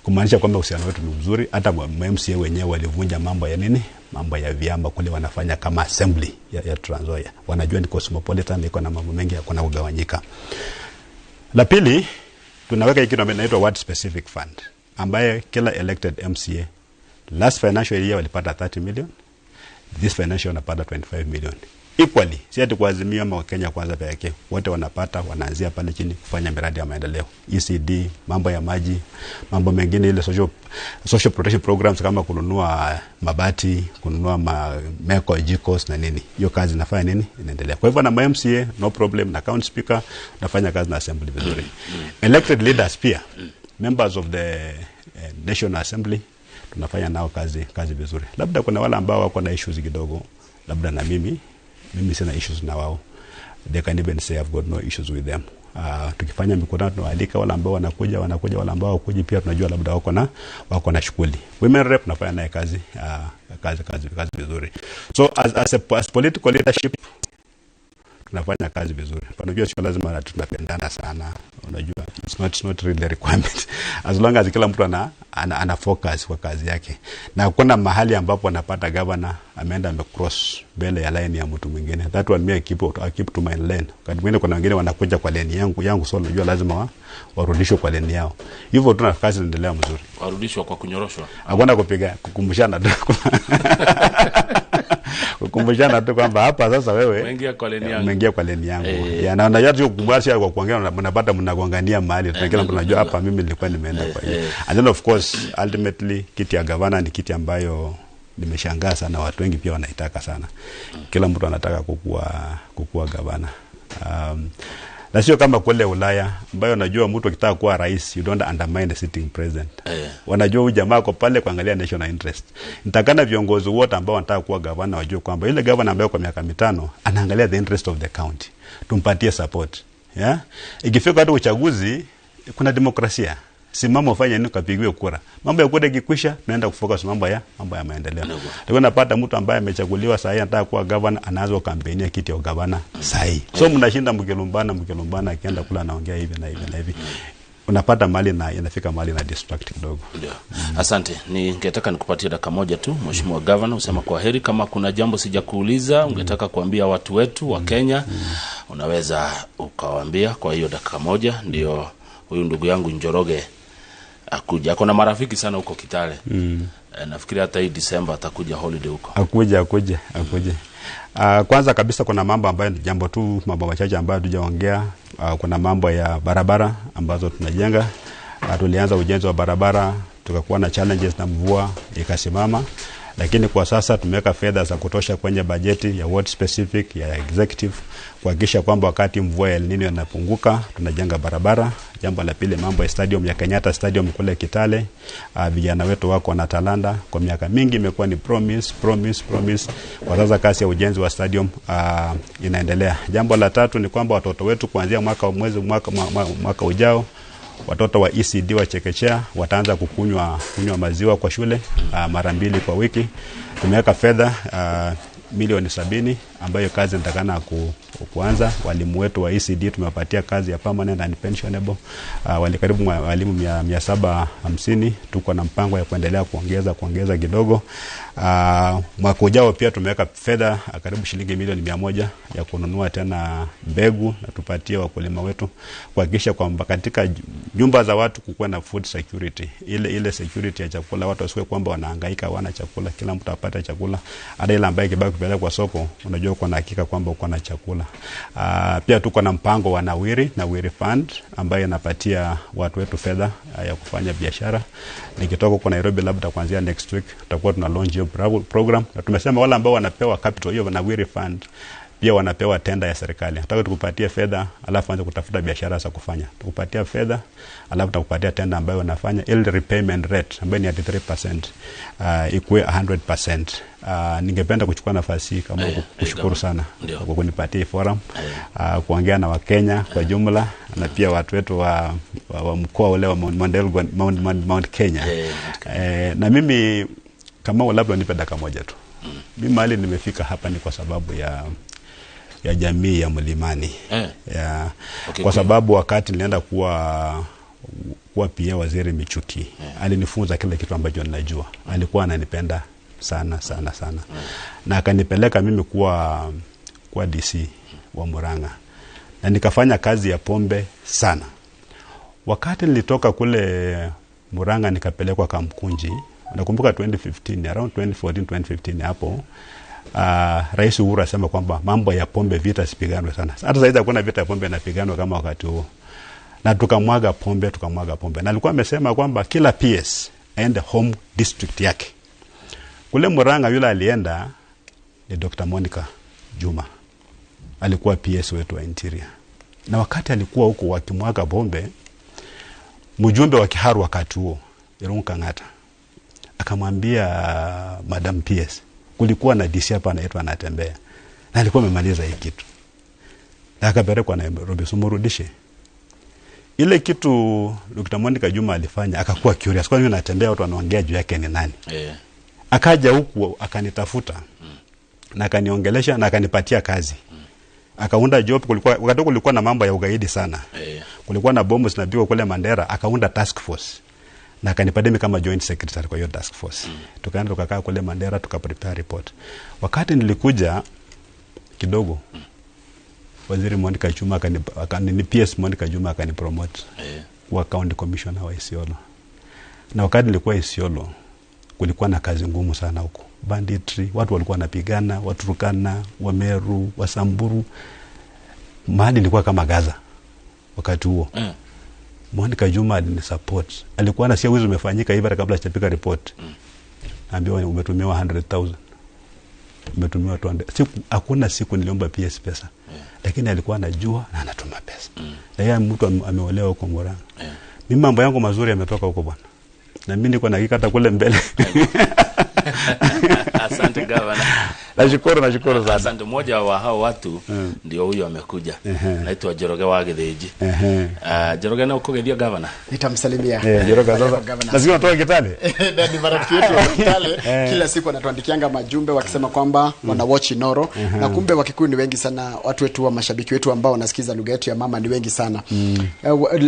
kumaanisha kwamba uhusiano wetu ni mzuri. Hata MCA wenyewe walivunja mambo ya nini, mambo ya vyama kule, wanafanya kama assembly ya Trans Nzoia. Wanajua ni cosmopolitan, iko na mambo mengi, hakuna kugawanyika. La pili, tunaweka hiki kitu inaitwa ward specific fund ambaye kila elected MCA last financial year walipata 30 million, this financial wanapata 25 million. Equally, si ati kwa Azimio ama Kenya Kwanza pekee, wote wanapata, wanaanzia pale chini kufanya miradi ya maendeleo, ECD, mambo ya maji, mambo mengine ile social protection programs kama kununua mabati, kununua meko, jikos na nini. Hiyo kazi inafanya nini? Inaendelea. Kwa hivyo na MCA no problem, na county speaker nafanya kazi na assembly vizuri. Elected leaders pia, members of the National Assembly tunafanya nao kazi vizuri. Labda kuna wale ambao wako na issues kidogo, labda na mimi sina issues na wao. They can even say I've got no issues with them. Tukifanya mikutano tunawaalika wale ambao wanakuja, wale ambao hawakuji pia tunajua labda wako na shughuli. Women rep nafanya naye kazi vizuri. So as political leadership tunafanya kazi vizuri. Unajua sio lazima tunapendana sana. Unajua it's not really a requirement. As long as kila mtu ana focus kwa kazi yake. Na kuna mahali ambapo anapata governor ameenda amecross mbele ya line ya mtu mwingine. That one me I keep to my lane. Wakati mwingine kuna wengine wanakuja kwa lane yangu, so unajua lazima warudishwe kwa lane yao. Hivyo tuna kazi inaendelea mzuri. Warudishwa kwa kunyoroshwa. Hakuna kupiga, kukumbushana tu. Kukumbushana tu kwamba hapa sasa wewe umeingia kwa lane yangu. Umeingia kwa lane yangu. Ya na unajua tu kukumbushana kwa kuongea mnapata mnagongania mahali. Kila mtu anajua hapa mimi nilikuwa nimeenda kwa hiyo. And then of course ultimately kiti ya gavana ni kiti ambayo nimeshangaa sana, watu wengi pia wanaitaka sana. Kila mtu anataka kukua gavana. Na sio kama kule Ulaya ambayo unajua mtu akitaka kuwa rais you don't undermine the sitting president. Wanajua huyu jamaa kwa pale kuangalia national interest. Nitakana viongozi wote ambao wanataka kuwa gavana wajue kwamba yule gavana ambaye kwa miaka 5 anaangalia the interest of the county. Tumpatie support. Yeah? Ikifika hata uchaguzi kuna demokrasia. Simama ufanye nini ukapigiwe kura. Mambo ya kura ikikwisha tunaenda kufocus mambo ya maendeleo. Ndio napata mtu ambaye amechaguliwa saa hii anataka kuwa governor anaanza kampeni ya kiti ya governor saa hii. So mnashinda mkilumbana akienda kula anaongea hivi na hivi na hivi. Unapata mali na inafika mali na distract kidogo. Ndio. Asante. Ningetaka nikupatie dakika moja tu Mheshimiwa Governor usema kwa heri. Kama kuna jambo sijakuuliza ungetaka kuambia watu wetu wa Kenya unaweza ukawaambia kwa hiyo dakika moja. Ndio huyu ndugu yangu Njoroge akuja. Ako na marafiki sana huko Kitale. Nafikiri hata hii December atakuja holiday huko. Akuja. Kwanza kabisa kuna mambo ambayo jambo tu mambo machache ambayo tujaongea. Kuna mambo ya barabara ambazo tunajenga. Tulianza ujenzi wa barabara, tukakuwa na challenges na mvua ikasimama. Lakini kwa sasa tumeweka fedha za kutosha kwenye bajeti ya ward specific ya executive kuhakikisha kwamba wakati mvua ya El Nino inapunguka tunajenga barabara. Jambo la pili, mambo ya stadium ya Kenyatta Stadium kule Kitale. Vijana wetu wako na talanta kwa miaka mingi imekuwa ni promise. Kwa sasa kasi ya ujenzi wa stadium inaendelea. Jambo la tatu ni kwamba watoto wetu kuanzia mwaka ujao watoto wa ECD wa chekechea wataanza kukunywa maziwa kwa shule mara 2 kwa wiki. Tumeweka fedha milioni 70 ambayo kazi nitakana kuanza. Walimu wetu wa ECD tumewapatia kazi ya permanent and pensionable. Walikaribu walimu 750. Tuko na mpango ya kuendelea kuongeza kidogo. Mwaka ujao pia tumeweka fedha karibu shilingi milioni 100 ya kununua tena mbegu na tupatie wakulima wetu kuhakikisha kwamba katika nyumba za watu kukuwa na food security. Ile security ya chakula, watu wasiwe kwamba wanahangaika hawana chakula, kila mtu apate chakula. Hata ile ambaye kibaki kupeleka kwa soko unajua uko na hakika kwamba uko na chakula. Pia tuko na mpango wa Nawiri Fund ambayo inapatia watu wetu fedha ya kufanya biashara. Nikitoka kwa Nairobi labda kuanzia next week tutakuwa tuna launch hiyo program, na tumesema wale ambao wanapewa capital hiyo Nawiri Fund pia wanapewa tenda ya serikali. Nataka tukupatie fedha alafu anza kutafuta biashara za kufanya. Tukupatia fedha alafu tukupatia tenda ambayo wanafanya ile repayment rate ambayo ni 33% ikuwe 100%. Ningependa kuchukua nafasi kama kushukuru sana kwa kunipatia forum kuongea na Wakenya kwa jumla na pia watu wetu wa mkoa ule wa Mount Kenya. Na mimi kama labda nipe dakika moja tu. Mimi mahali nimefika hapa ni kwa sababu ya jamii ya Mlimani. Okay, kwa sababu wakati nilienda kuwa pia waziri Michuki, alinifunza kila kitu ambacho ninajua. Alikuwa ananipenda sana sana sana. Na akanipeleka mimi kuwa DC wa Murang'a. Na nikafanya kazi ya pombe sana. Wakati nilitoka kule Murang'a nikapelekwa Kamkunji. Nakumbuka 2015, around 2014 2015 hapo, Rais Uhuru asema kwamba mambo ya pombe vita sipiganwe sana. Hata saizi hakuna vita ya pombe inapiganwa kama wakati huo. Na tukamwaga pombe, tukamwaga pombe. Na alikuwa amesema kwamba kila PS aende home district yake. Kule Murang'a yule alienda ni Dr. Monica Juma. Alikuwa PS wetu wa Interior. Na wakati alikuwa huko wakimwaga pombe, mjumbe wa Kiharu wakati huo, Irungu Kang'ata, akamwambia Madam PS, kulikuwa na DC hapa anaitwa anatembea. Na alikuwa amemaliza hii kitu. Na akapelekwa Nairobi, sumurudishe. Ile kitu Dr. Monica Juma alifanya, akakuwa curious. Kwa nini anatembea watu wanaongea juu yake ni nani? Akaja huku akanitafuta. Na akaniongelesha na akanipatia kazi. Akaunda job. Kulikuwa wakati kulikuwa na mambo ya ugaidi sana. Kulikuwa na bomu zinapigwa kule Mandera, akaunda task force. Na akanipatia mimi kama joint secretary kwa hiyo task force. Tukaenda tukakaa kule Mandera tukaprepare report. Wakati nilikuja kidogo, Waziri Monica Juma akani PS Monica Juma akanipromote kuwa county commissioner wa Isiolo. Na wakati nilikuwa Isiolo kulikuwa na kazi ngumu sana huko. Banditry, watu walikuwa wanapigana, Waturkana, Wameru, Wasamburu. Mahali ilikuwa kama Gaza wakati huo. Monica Juma alinisupport. Alikuwa anasikia wizi umefanyika hivi hata kabla sijapika report. Naambiwa umetumiwa 100,000. Umetumiwa 200. Siku hakuna siku niliomba PS pesa. Lakini alikuwa anajua na anatuma pesa. Na yeye mtu ameolewa huko Murang'a. Mimi mambo yangu mazuri yametoka huko bwana. Na mimi niko na hakika hata kule mbele. Asante gavana. Nashukuru sana. Asante. Mmoja wa hao watu ndio huyo amekuja. Naitwa Njoroge wa Githinji. Njoroge na ukogethia gavana. Nitamsalimia. Njoroge sasa. Nasikia unatoka Kitale. Na ni marafiki wetu wa Kitale. Kila siku wanatuandikianga majumbe wakisema kwamba wana watch Inoro. Na kumbe Wakikuyu ni wengi sana, watu wetu wa mashabiki wetu ambao wanasikiza lugha yetu ya mama ni wengi sana.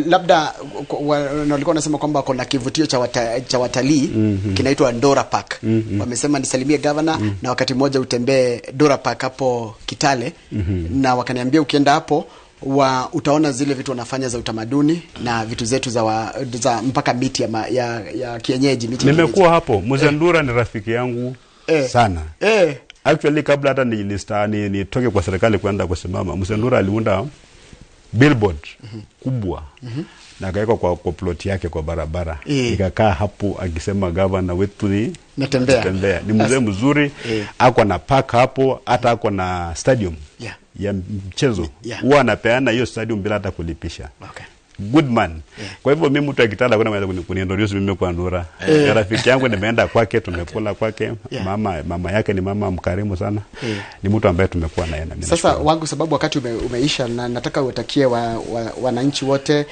Labda walikuwa wanasema kwamba kuna kivutio cha watalii kinaitwa Ndora Park. Wamesema nisalimie gavana na wakati mmoja utembee Dora Park hapo Kitale. Na wakaniambia ukienda hapo utaona zile vitu wanafanya za utamaduni na vitu zetu za mpaka miti ya kienyeji, miti. Nimekuwa hapo. Mzee Ndura ni rafiki yangu sana. Actually kabla hata nitoke kwa serikali kwenda kusimama, Mzee Ndura aliunda billboard kubwa. Na akaweka kwa plot yake kwa barabara. Nikakaa hapo akisema gavana wetu ni natembea. Ni mzee mzuri, ako na park hapo, hata ako na stadium ya mchezo. Huwa anapeana hiyo stadium bila hata kulipisha. Good man. Kwa hivyo mimi mtu akitaka kuna mwenye kuniintroduce mimi kwa Ndura. Rafiki yangu nimeenda kwake, tumekula kwake. Mama yake ni mama mkarimu sana. Ni mtu ambaye tumekuwa naye na mimi. Sasa wangu sababu wakati umeisha na nataka uwatakie wananchi wote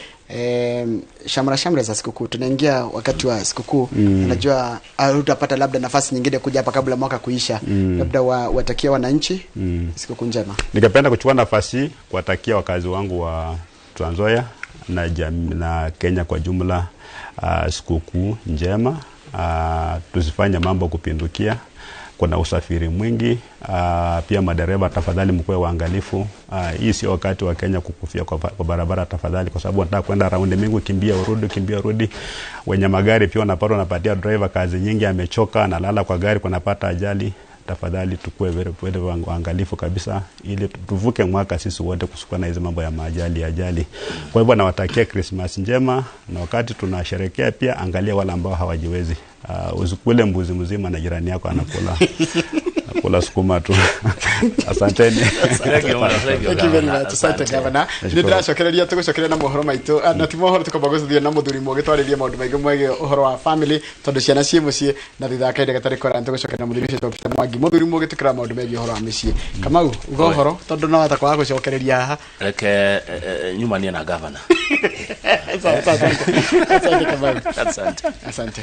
shamra shamra za sikukuu. Tunaingia wakati wa sikukuu. Najua utapata labda nafasi nyingine kuja hapa kabla mwaka kuisha. Labda watakie wananchi sikukuu njema. Ningependa kuchukua nafasi kuwatakia wakazi wangu wa Trans Nzoia na Kenya kwa jumla sikukuu njema. Tusifanye mambo kupindukia. Kuna usafiri mwingi. Pia madereva tafadhali mkuwe waangalifu. Hii sio wakati wa Kenya kukufia kwa barabara tafadhali, kwa sababu wanataka kwenda raundi mingi, kimbia urudi, kimbia urudi. Wenye magari pia wanapata, wanapatia driver kazi nyingi, amechoka, analala kwa gari, kunapata ajali. Tafadhali tukue very waangalifu kabisa ili tuvuke mwaka sisi wote kusukua na hizo mambo ya maajali ajali. Kwa hivyo nawatakia Christmas njema, na wakati tunasherehekea pia angalia wale ambao hawajiwezi. Usikule mbuzi mzima na jirani yako anakula anakula sukuma tu. Asanteni. Thank you very much. Asante gavana. Nindiracokereria tugucokeria na mohoro maitu na ti mohoro tukomba gucithio na muthuri mugi twaririe maundu maingi mwegie uhoro wa family tondu ciana ciĩ muciĩ na thutha wa kahinda gatarĩ kũraya tugucokeria na muthuri ũcio Peter Mwangi muthuri mugi tukira maundu megie uhoro wa mĩciĩ. Kamau uga uhoro tondu no wata kwaga gucokereria haha. Reke nyumanie na gavana. Asante. Asante Kamau. Asante. Asante.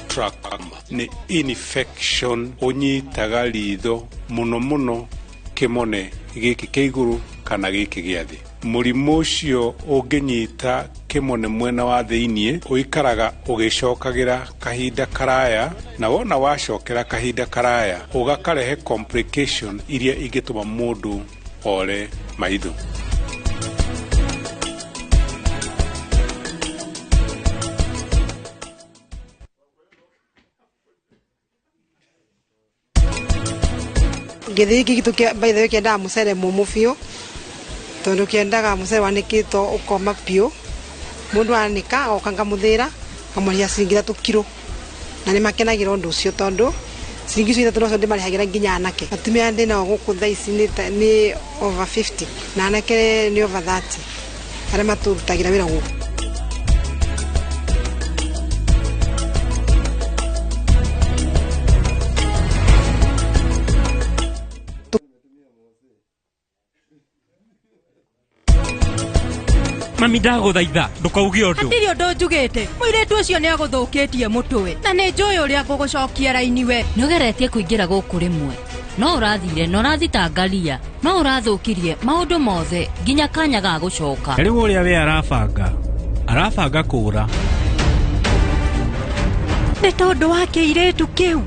Trachoma ni infection unyitaga ritho muno muno kimone giki kia iguru kana giki gia thi. Mũrimũ ũcio ũngĩnyita kĩmone mwena wa thĩiniĩ ũikaraga ũgĩcokagĩra kahinda karaya, na wona wacokera kahinda karaya ũgakarehe complication iria ingĩtũma mũndũ ore maitho. Gĩthĩi gĩkĩ gitũ by the way kĩendaga mũcere mũmũ biũ, tondũ kĩendaga mũcere wanĩkĩtwo ũkoma biũ. Mũndũ anĩka agoka ngamũthĩra ngamũrĩha ciringi 3 kiro, na nĩ makenagĩra ũndũ ũcio tondũ ciringi icio 3 nocio ndĩmarĩhagĩra nginya anake. Atumia ndĩ nao gũkũ thaa ici nĩ over 50 na anake nĩ over 30 arĩa matũrutagĩra wĩra gũkũ. Mami ndagũthaitha ndũkauge ũndũ. Hatirĩ ũndũ njugĩte. Mũirĩtu ũcio nĩ agũthũkĩtie mũtwe na nĩ njũĩ ũrĩa ngũgũcokia raini we. Nĩ ũgeretie kũingĩra gũkũ rĩmwe, no ũrathire na ũrathitangaria, no ũrathũkirie maũndũ mothe nginya kanya ga gũcoka. Rĩu ũrĩa we arabanga kũũra. Nĩ tondũ wa kĩirĩtu kĩu.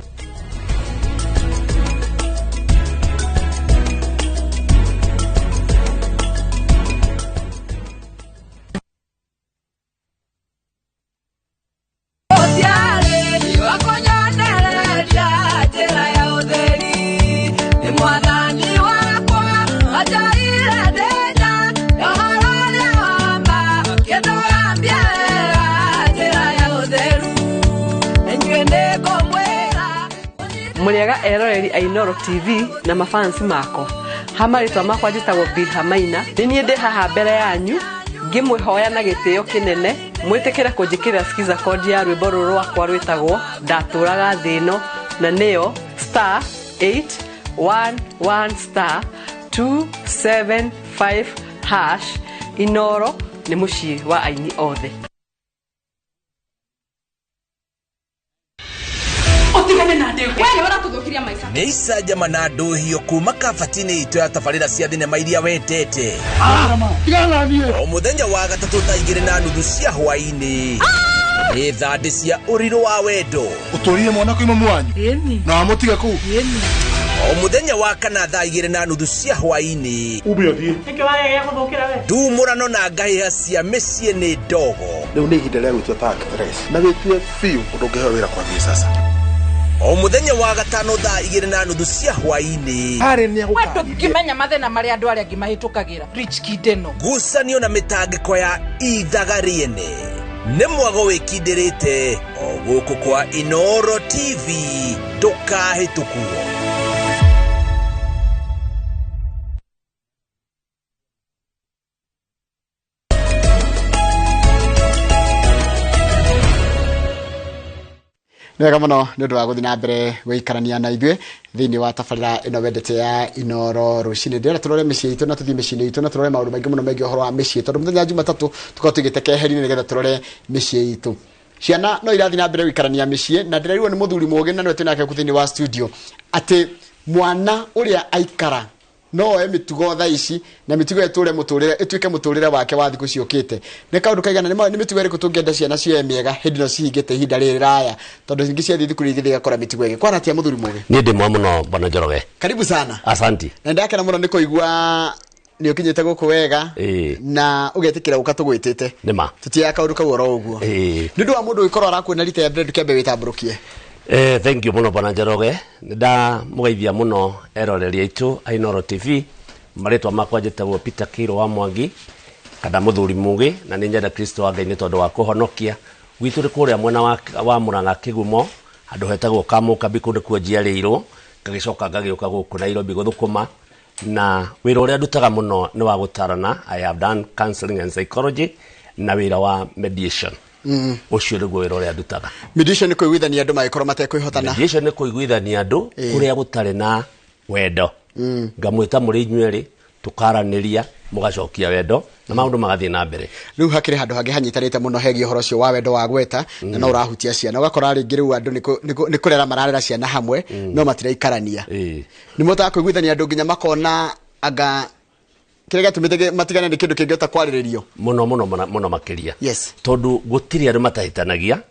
Mũrĩega eroreri a Inooro TV na mafansi makwa. Ha marĩtwa makwa njĩtagwo Bilha Maina. Nĩ niĩ ndĩ haha mbere yanyu ngĩmwĩhoya na gĩtĩo kĩnene mwĩtĩkĩre kũnjĩkĩrĩra skiza code ya rwĩmbo rũrũ rwakwa rwĩtagwo Ndatũraga Thĩ ĩno, na nĩyo star 811 star 275 hash. Inooro nĩ mũciĩ wa aini othe. Nĩ icanjama na ndũhio kuma kabati-inĩ itũ ya tabarĩra cia thinema iria wendete. O mũthenya wa gatatũ thaa 2:30 cia hwaĩ-inĩ nĩ thandĩ cia ũrirũ wa wendo. Ũtũrire mwana kwĩ mamu wanyu na wamũtiga kũu. O mũthenya wa kana thaa 2:30 cia hwaĩ-inĩ ndumũrano na ngahĩha cia mĩciĩ nĩ ndogo. Rĩu nĩ ihinda rĩa gwĩtua ta actress na wĩtue biũ ũndũ ũngĩheo wĩra kwambia sasa. O mũthenya wa gatano thaa 2:30 cia hwaĩ-inĩ ndũngĩmenya mathĩna marĩa andũ arĩa angĩ mahĩtũkagĩra. Rich Kid ĩno ngucanio na mĩtangĩko ya ithaga rĩene nĩ mwago wĩkindĩrĩte o gũkũ kwa Inooro TV ndũkahĩtũkwo. Nĩ wega mũno nĩ ũndũ wa gũthiĩ na mbere gũikarania na ithuĩ thĩinĩ wa tabarĩra ĩno wendete ya Inooro rũcinĩ. Ndĩrenda tũrore mĩciĩ itũ na tũthiĩ mĩciĩ-inĩ itũ na tũrore maũndũ maingĩ mũno megiĩ ũhoro wa mĩciĩ, tondũ mũthenya wa Jumatatũ tũkoragwo tũigĩte keheri-inĩ nĩgetha tũrore mĩciĩ itũ. Ciana no irathiĩ na mbere gũikarania mĩciĩ, na ndĩrerirwo nĩ mũthuri mũũgĩ na nĩwe twĩ nake thĩinĩ wa studio atĩ mwana ũrĩa aikara no oe mĩtugo thaa ici na mĩtugo ĩtũre mũtũrĩre ĩtuĩke mũtũrĩre wake wa thikũ ciũkĩte. Nĩ kaũndũ kaigana nĩ mĩtugo ĩrĩkũ tũngĩenda ciana cioe mĩega hĩndĩ ĩno cihingĩte ihinda rĩrĩ raya, tondũ ingĩ ciathiĩ thukuru igĩthiĩ igakora mĩtugo ĩngĩ. Kwana atia mũthuri mũũgĩ? Niĩ ndĩ mwega mũno bwana Njoroge. Karibu sana. Asanti. Na ndakena mũno nĩ kũigua nĩ ũkinyĩte gũkũ wega na ũgetĩkĩra gũka tũgwĩtĩte. Nĩ ma. Tũtiaga kaũndũ kau oro ũguo. Nĩ ũndũ wa mũndũ ũgĩkorwo arakuona rita rĩa mbere ndũkĩambe wĩtambũrũkie. Thank you mũno bwana Njoroge. Ndamũgeithia mũno eroreri aitũ a Inooro TV. Marĩtwa makwa njĩtagwo Peter Kiro wa Mwangi kana mũthuri mũũgĩ, na nĩ nyenda Kristo wa Ngai nĩ tondũ wa kũhonokia. Gwitũ nĩ kũrĩa mwena wa Mũrang'a Kĩgumo, handũ hetagwo Kamũkambi, kũu nĩkuo njiarĩirwo, ngagĩcoka ngagĩũka gũkũ Nairobi gũthũkũma. Na wĩra ũrĩa ndutaga mũno nĩ wa gũtarana. I have done counseling and psychology na wĩra wa mediation. Ũcio nĩguo wĩra ũrĩa ndutaga. Mediation nĩ kũiguithania andũ magĩkorwo matekwĩhotana. Mediation nĩ kũiguithania andũ kũrĩa gũtarĩ na wendo. Ngamwĩta mũrĩ inyuerĩ tũkaranĩria mũgacokia wendo na maũndũ magathiĩ na mbere. Rĩu hakĩrĩ handũ hangĩ hanyitanĩte mũno hegiĩ ũhoro ũcio wa wendo wa gweta, na no ũrahutia ciana. Ũgakora rĩngĩ rĩu andũ nĩ kũrera mararera ciana hamwe no matiraikarania. Nĩ motaga kũiguithania andũ nginya makona anga Kĩrĩa gĩatũmĩte matigane nĩ kĩndũ kĩngĩhota kwarĩrĩrio. Muno muno muno muno makiria. Yes. Tondu gutiri andu matahitanagia.